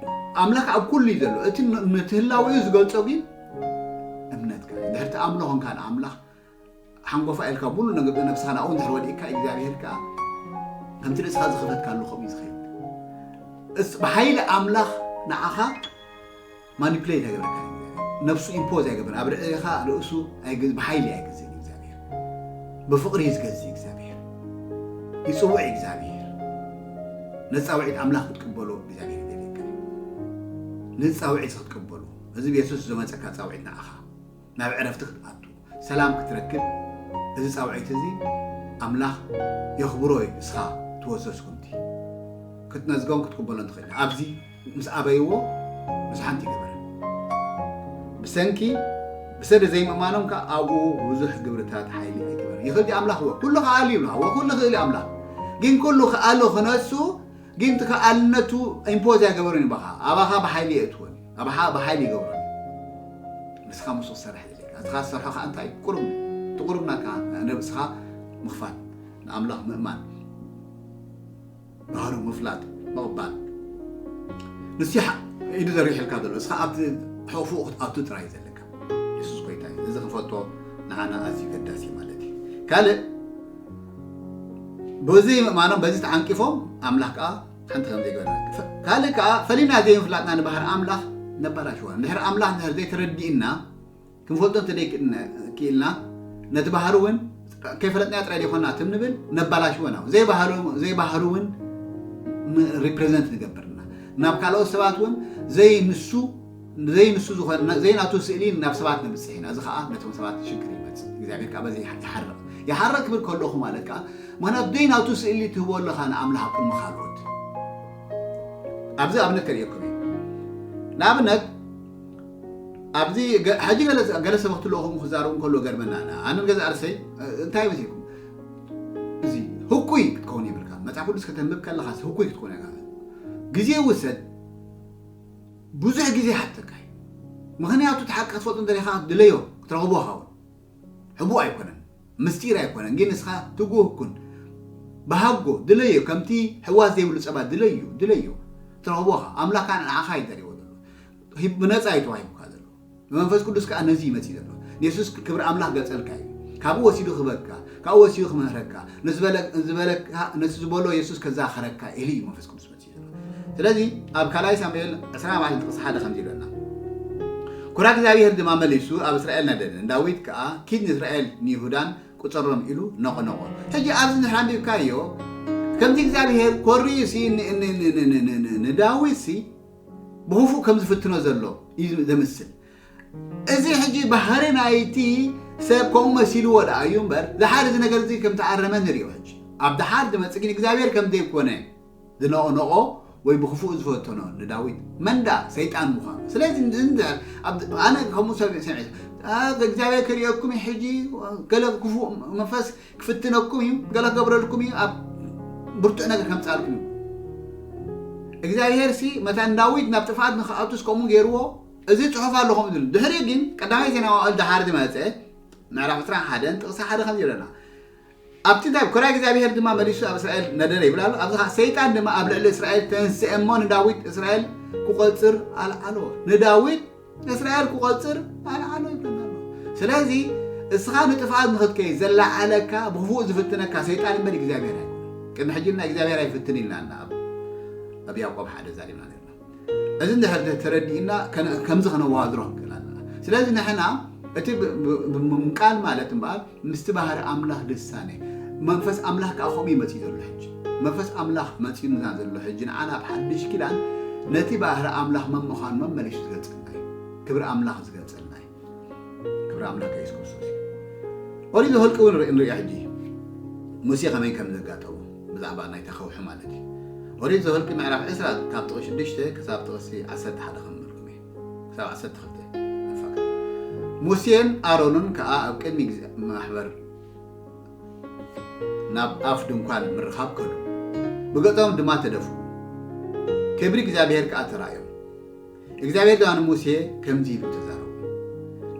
ኣምላኽ ኣብ ኩሉ እዩ ዘሎ። እቲ ን-፣ ነቲ ህላዌኡ ዝገልጾ ግን እምነትካ እዩ። እንድሕር ትኣምኖ ኾንካ ንኣምላኽ ሓንጎፋ ኢልካ ሙሉ ነገ-፣ ነብስኻ ናብኡ እንድሕር ወዲእካ እግዚኣብሔር ከኣ ከምቲ ርእስኻ ዝኸፈትካሉ ከምኡ እዩ ዝኸይድ። እስ-፣ ብሓይሊ ኣምላኽ ንዓኻ ማኒፕሌት ኣይገብረካ እዩ እግዚኣብሔር። ነብሱ ኢምፖዝ ኣይገብርን። ኣብ ርእኻ ርእሱ ኣይገዝ-፣ ብሓይሊ ኣይገዝእን እግዚኣብሔር። ብፍቕሪ እዩ ዝገዝእ እግዚኣብሔር። ይጽውዕ እግዚኣብሔር። ነዚ ጻውዒት ኣምላኽ ክትቅበሎ እግዚኣብሔር ይደልየካ እዩ። ነዚ ጻውዒት ክትቅበሎ። እዚ ብየሱስ ዝመጸካ ጻውዒት ንዓኻ ናብ ዕረፍቲ ክትኣቱ፣ ሰላም ክትረክብ፣ እዚ ጻውዒት እዚ ኣምላኽ የኽብሮ እዩ። እስኻ ትወሰስ ኩንቲ ክትነዝጎን ክትቅበሎን ትኽእል። ኣብዚ ምስ ኣበይዎ ብዙሓንቲ ይገበረ። ብሰንኪ ብሰሪ ዘይምእማኖም ከኣ ኣብኡ ብዙሕ ግብርታት ሓይሊ ኣይገበረ። ይኽእል ድዩ ኣምላኽ? እወ፣ ኩሉ ከኣል እዩ ይብልኻ። እወ፣ ኩሉ ይኽእል እዩ ኣምላኽ። ግን ኩሉ ከኣሉ ክነሱ፣ ግን እቲ ከኣልነቱ ኢምፖዝ ኣይገበርን እዩ ባኻ። ኣባኻ ብሓይሊ የእትዎን እዩ። ኣባኻ ብሓይሊ ይገብሮን እዩ። ንስኻ ምስኡ ክሰርሕ የድልየካ። ንስኻ ዝሰርሖ ከኣ እንታይ? ቁሩብ እዩ። እቲ ቁሩብ ናትካ ንርእስኻ ምኽፋት፣ ንኣምላኽ ምእማን፣ ባህሩ ምፍላጥ፣ ምቕባል። ንሱ ይሓ-፣ ኢዱ ዘርጊሕልካ ዘሎ፣ እስኻ ኣብቲ ሕቑፉ ክትኣቱ ጥራይ እዩ ዘለካ። የሱስ ጎይታ እዩ። እዚ ክንፈልጦ ንዓና ኣዝዩ ገዳሲ ማለት እዩ። ካልእ፣ በዚ ምእማኖም፣ በዚ ተዓንቂፎም፣ ኣምላኽ ከኣ ሓንቲ ከም ዘይገበረ። ፈ-፣ ካልእ ከኣ፣ ፈሊና ዘይምፍላጥና ንባህሪ ኣምላኽ ነባላሽወና። እንድሕር ኣምላኽ እንድሕር ዘይተረዲእና፣ ክንፈልጦ እንተ ደይክእልና-፣ ክኢልና፣ ነቲ ባህሪ እውን ከይፈለጥናዮ ጥራይ ዘይኮና ትም ንብል፣ ነባላሽወና። ዘይባህሪ፣ ዘይባህሪ እውን ም-፣ ሪፕሬዘንት ንገብርና። ናብ ካልኦት ሰባት እውን ዘይንሱ፣ ዘይንሱ ዝኾነ፣ ዘይናቱ ስእሊ ናብ ሰባት ነብጽሕ ኢና። እዚ ኸኣ ነቶም ሰባት ሽግር ይመጽእ። እግዚኣብሔር ከኣ በዚ ይሓርቕ። ይሓርቕ ክብል ከለኹ ማለት ከኣ፣ ምኽንያቱ ዘይናቱ ስእሊ ትህቦ ኣለኻ ንኣምላኽ ኣብ ቅድሚ ካልኦት። ኣብዚ ኣብነት ከርእየኩም እየ። ንኣብነት፣ ኣብዚ ገ-፣ ሕጂ ገለ፣ ገለ ሰባት ትልእኹም ክዛረቡ እንከሎ ገርመና። ኣነ ንገዛእ ርእሰይ፣ እ፣ እንታይ መሲልኩም? እዚ ህኩይ ክትከውን የብልካ። መጽሓፍ ቅዱስ ከተንብብ ከለኻስ ህኩይ ክትከውን የብልካ። ግዜ ውሰድ፣ ብዙሕ ግዜ ይሓተካ እዩ። ምኽንያቱ እቲ ሓቂ ክትፈልጦ እንተደሊኻ ድለዮ፣ ክትረኽቦ ኢኻ እውን። ሕቡእ ኣይኮነን፣ ምስጢር ኣይኮነን፣ ግን ንስኻ ትጉህ ኩን። ብሃጎ ድለዮ፣ ከምቲ ሕዋስ ዘይብሉ ጸባ ድለዩ፣ ድለዮ። ትረኽቦኻ። ኣምላኽ ከኣ ንዓኻ እዩ ደልዎ ዘሎ። ሂብ-፣ ብነጻ እዩ ተዋሂቡካ ዘሎ። ብመንፈስ ቅዱስ ከኣ ነዚ ይመጽእ ዘሎ። ንየሱስ ክብሪ ኣምላኽ ገጸልካ እዩ። ካብኡ ወሲዱ ክህበካ፣ ካብኡ ወሲዱ ክምህረካ፣ ንዝበለ-፣ ዝበለካ፣ ነቲ ዝበሎ የሱስ ከዛኸረካ ኢሉ እዩ መንፈስ ቅዱስ መጽእ ዘሎ። ስለዚ ኣብ ካልኣይ ሳሙኤል ዕስራ ማለት ጥቕሲ ሓደ ከምዚ ይብለና። ኩራ እግዚኣብሔር ድማ መሊሱ ኣብ እስራኤል ነደደ። ንዳዊት ከኣ ኪድ ንእስራኤል ንይሁዳን ቁጸሮም ኢሉ ነቐነቖ። ሕጂ ኣብዚ ንሕና ኣንቢብካዮ ከምቲ እግዚኣብሔር ኮርዩ ሲ ን-፣ ን-፣ ን-፣ ን-፣ ን-፣ ን-፣ ን-፣ ንዳዊት ሲ ብኽፉእ ከም ዝፍትኖ ዘሎ እዩ ዘምስል። እዚ ሕጂ ባህሪ ናይቲ ሰብ ከምኡ መሲልዎ ደኣ እዩ እምበር፣ ደሓር እዚ ነገር እዚ ከም ተኣረመ ንሪኦ። ሕጂ ኣብ ደሓር ዝመጽእ ግን እግዚኣብሔር ከም ዘይኮነ ዝነቐነቖ ወይ ብኽፉእ ዝፈተኖ ንዳዊት መንዳ ሰይጣን ምዃኑ። ስለዚ እንድሕር ኣብ-፣ ኣነ ከምኡ ሰብ ሰሚዐ፣ "ኣ፣ እግዚኣብሔር ክርእየኩም እዩ ሕጂ፣ ገለ ክፉእ መንፈስ ክፍትነኩም እዩ፣ ገለ ክገብረልኩም እዩ፣ ኣብ ብርቱዕ ነገር ከምጻልኩም እዩ." እግዚኣብሔር ሲ መታን ዳዊት ናብ ጥፍኣት ንኽኣቱስ ከምኡ ገይርዎ፣ እዚ ጽሑፍ ኣሎ ከምኡ ዝብል። ድሕሪ ግን ቀዳማይ ዜና መዋዕል ደሓር ዝመጸ ምዕራፍ ዕስራን ሓደን ጥቕሲ ሓደ ከምዚ ይብለና። ኣብቲ እንታይ ኮራይ እግዚኣብሔር ድማ መሊሱ ኣብ እስራኤል ነደደ ይብል ኣሎ። ኣብዚ ኸዓ ሰይጣን ድማ ኣብ ልዕሊ እስራኤል ተንስአ እሞ ንዳዊት እስራኤል ክቆጽር ኣልዓሎ። ንዳዊት እስራኤል ክቆጽር ኣልዓሎ ይብለና ኣሎ። ስለዚ እስኻ ንጥፍኣት ንኽትከይድ ዘለዓለካ ብኽፉእ ዝፍትነካ ሰይጣን እምበር እግዚኣብሔር ኣይኮነን። ቅድሚ ሕጂ ድማ እግዚኣብሔር ኣይፍትን ኢልና እና ኣብ፣ ኣብ ያዕቆብ ሓደ ዛሪብና ነርና። እዚ እንድሕር ተ-፣ ተረዲእና ከነ-፣ ከምዚ ከነወዳድሮ ክንክእል ኣለና። ስለዚ ንሕና እቲ ብ-፣ ብ-፣ ብምምቃል ማለት እምበኣር ምስቲ ባህሪ ኣምላኽ ድሳነ መንፈስ ኣምላኽ ከኣ ከምኡ እዩ መጺኡ ዘሎ ሕጂ። መንፈስ ኣምላኽ መጺኡና ዘሎ ሕጂ ንዓና ኣብ ሓድሽ ኪዳን ነቲ ባህሪ ኣምላኽ መን ምዃኑ መመሊሱ ዝገልጸልና እዩ። ክብሪ ኣምላኽ ዝገልጸልና እዩ። ክብሪ ኣምላኽ የሱስ ክርስቶስ እዩ። ኦሪት ዘኍልቂ እውን ንርኢ፣ ንሪኦ ሕጂ ሙሴ ከመይ ከም ዘጋጠሞ ብዛዕባ ናይታ ከውሒ ማለት እዩ። ኦሪት ዘኍልቂ ምዕራፍ ዕስራ ካብ ጥቕሲ ሽዱሽተ ክሳብ ጥቕሲ ዓሰርተ ሓደ ከንብበልኩም እየ። ክሳብ ዓሰርተ ክልተ ንፋቅ። ሙሴን ኣሮንን ከኣ ኣብ ቅድሚ ግዜ ማሕበር ናብ ኣፍ ድንኳን ምርኻብ ከዱ። ብገጾም ድማ ተደፍኡ። ክብሪ እግዚኣብሔር ከኣ ተራእዮም። እግዚኣብሔር ድማ ንሙሴ ከምዚ ኢሉ ተዛረቦ።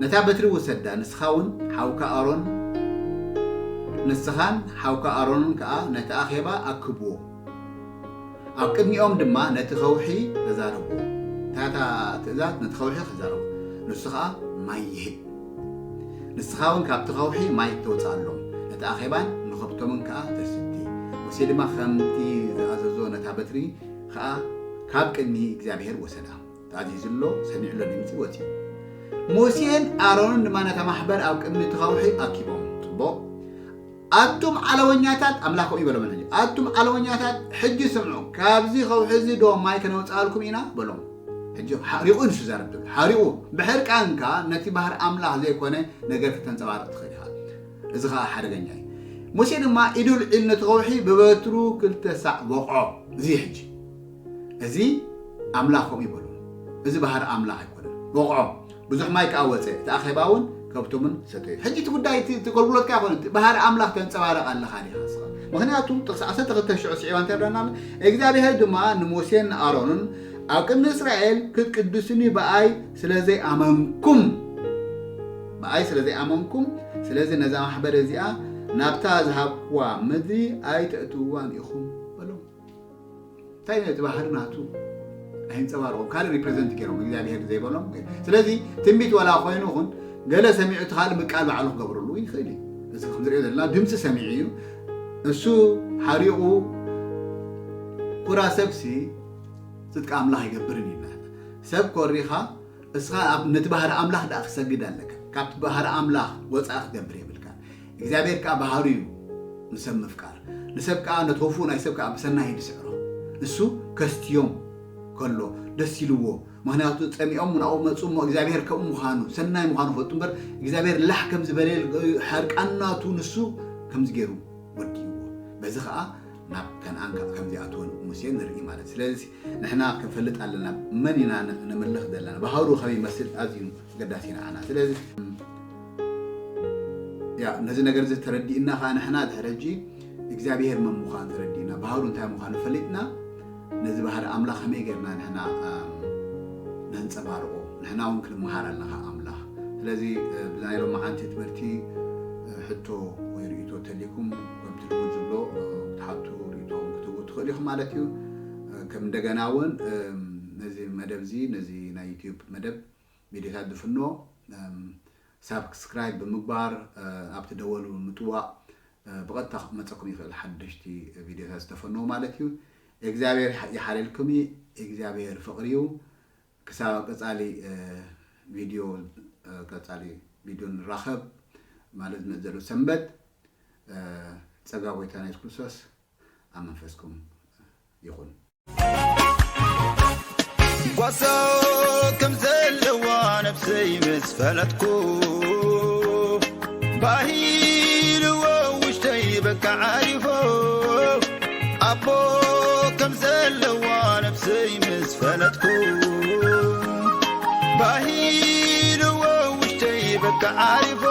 ነታ በትሪ ውሰዳ፣ ንስኻ እውን ሓውካ ኣሮን፣ ንስኻን ሓውካ ኣሮንን ከኣ ነቲ ኣኼባ ኣክብዎ። ኣብ ቅድሚኦም ድማ ነቲ ከውሒ ተዛረብዎ። እታ፣ እታ ትእዛዝ ነቲ ከውሒ ተዛረቦ። ንሱ ኸኣ ማይ ይህብ። ንስኻ እውን ካብቲ ከውሒ ማይ ተውጽኣሎም። ነቲ ኣኼባን ንኸብቶምን ከኣ ተስቲ። ሙሴ ድማ ከምቲ ዝኣዘዞ ነታ በትሪ ኸኣ ካብ ቅድሚ እግዚኣብሔር ወሰዳ። ተኣዚዙ ኣሎ፣ ሰሚዑ ኣሎ ድምጺ ወጺኡ። ሙሴን ኣሮንን ድማ ነታ ማሕበር ኣብ ቅድሚ እቲ ከውሒ ኣኪቦም። ጽቡቕ። ኣቱም ዓለወኛታት፣ ኣምላኽ ከምኡ ይበሎም ሕጂ። ኣቱም ዓለወኛታት፣ ሕጂ ስምዑ። ካብዚ ከውሒ እዚ ዶ ማይ ከነውጽኣልኩም ኢና? በሎም። ሕጂ ሓሪቑ ንሱ ዘረብ ዘሎ። ሓሪቑ ብሕርቃንካ ነቲ ባህሪ ኣምላኽ ዘይኮነ ነገር ከተንጸባርቕ ትኽእል ኢኻ። እዚ ኸኣ ሓደገኛ እዩ። ሙሴ ድማ ኢዱ ልዒሉ ነቲ ከውሒ ብበትሩ ክልተ ሳዕ ወቕዖ። እዚ ሕጂ እዚ ኣምላኽ ከምኡ ይበሎ። እዚ ባህሪ ኣምላኽ ኣይኮነን። ወቕዖ። ብዙሕ ማይ ከኣ ወጸ። እቲ ኣኼባ እውን ከብቶምን ሰተዩ። ሕጂ እቲ ጉዳይ እቲ፣ እቲ ኣገልግሎትካ ኣይኮነን። እቲ ባህሪ ኣምላኽ ተንጸባርቕ ኣለኻ ዲኻ ንስኻ? ምኽንያቱ ጥቕሲ ዓሰርተ ክልተ ሽዑ ስዒባ እንታይ ይብለና ኣሎ? እግዚኣብሔር ድማ ንሙሴን ንኣሮንን ኣብ ቅድሚ እስራኤል ክትቅድሱኒ ብኣይ ስለ ዘይኣመንኩም፣ ብኣይ ስለ ዘይኣመንኩም፣ ስለዚ ነዛ ማሕበር እዚኣ ናብታ ዝሃብኩዋ ምድሪ ኣይተእትውዋን ኢኹም በሎም። እንታይ ነቲ ባህሪ ናቱ ኣይንጸባርቖም፣ ካልእ ሪፕሬዘንት ገይሮም እግዚኣብሔር ዘይበሎም። ስለዚ ትንቢት ዋላ ኮይኑ ይኹን ገለ ሰሚዑ እቲ ካልእ ምቃል ባዕሉ ክገብረሉ ይኽእል እዩ። እዚ ከም ዝሪኦ ዘለና ድምፂ ሰሚዑ እዩ። እሱ ሓሪቑ ኩራ ሰብሲ ጽድቂ ኣምላኽ ኣይገብርን እዩ። ሰብ ኮሪኻ እስኻ ኣብ፣ ነቲ ባህሪ ኣምላኽ ደኣ ክሰግድ ኣለካ። ካብቲ ባህሪ ኣምላኽ ወጻኢ ክገብር የብልካ። እግዚኣብሔር ከኣ ባህሪኡ ንሰብ ምፍቃር። ንሰብ ከኣ ነቲ ክፉእ ናይ ሰብ ከኣ ብሰናይ እዩ ዝስዕሮ። ንሱ ከስትዮም ከሎ ደስ ኢልዎ። ምኽንያቱ ጸሚኦም ናብኡ መጹ እሞ እግዚኣብሔር ከምኡ ምዃኑ፣ ሰናይ ምዃኑ ፈልጡ እምበር እግዚኣብሔር ላሕ ከም ዝበለ ሓርቃን ናቱ ንሱ ከምዚ ገይሩ ወዲእዎ። በዚ ከኣ ናብ ከነኣን ከኣ ከም ዝኣተወ ሙሴ ንርኢ ማለት። ስለዚ ንሕና ክንፈልጥ ኣለና መን ኢና ን-፣ ነምልኽ ዘለና። ባህሩ ከመይ ይመስል ኣዝዩ ኣገዳሲ ንዓና። ስለዚ ያ፣ ነዚ ነገር እዚ ተረዲእና ከኣ ንሕና ድሕሪ ሕጂ እግዚኣብሔር መን ምዃኑ ተረዲእና፣ ባህሩ እንታይ ምዃኑ ፈሊጥና፣ ነዚ ባህሪ ኣምላኽ ከመይ ጌርና ንሕና፣ ኣም፣ ነንጸባርቖ? ንሕና እውን ክንመሃር ኣለና ካብ ኣምላኽ። ስለዚ፣ እ፣ ብናይ ሎማዓንቲ ትምህርቲ፣ እ፣ ሕቶ ርእቶ ተሊኩም ከምቲ ልሙድ ዝብሎ ክትሓቱ ርእቶኹም ክትህቡ ትኽእሉ ኢኹም ማለት እዩ። ከም እንደገና እውን ነዚ መደብ እዚ ነዚ ናይ ዩቲዩብ መደብ ቪዲዮታት ዝፍኖ ሳብስክራይብ ብምግባር ኣብቲ ደወሉ ብምጥዋቕ ብቐጥታ ክመፀኩም ይኽእል ሓደሽቲ ቪዲዮታት ዝተፈነዎ ማለት እዩ። እግዚኣብሔር ይሓልየልኩም እዩ። እግዚኣብሔር ፍቕሪ እዩ። ክሳብ ቀፃሊ ቪድዮ ቀፃሊ ቪድዮ ንራኸብ ማለት ዝመፅእ ዘሎ ሰንበት ጸጋ ጎይታና የሱስ ክርስቶስ ኣብ መንፈስኩም ይኹን። ጓሳ ከም ዘለዋ ነብሰይ ምስ ፈለጥኩ ባሂልዎ ውሽተይ በቃ ዓሪፎ ኣቦ ከም ዘለዋ ነብሰይ ምስ ፈለጥኩ ባሂልዎ ውሽተይ በቃ ዓሪፎ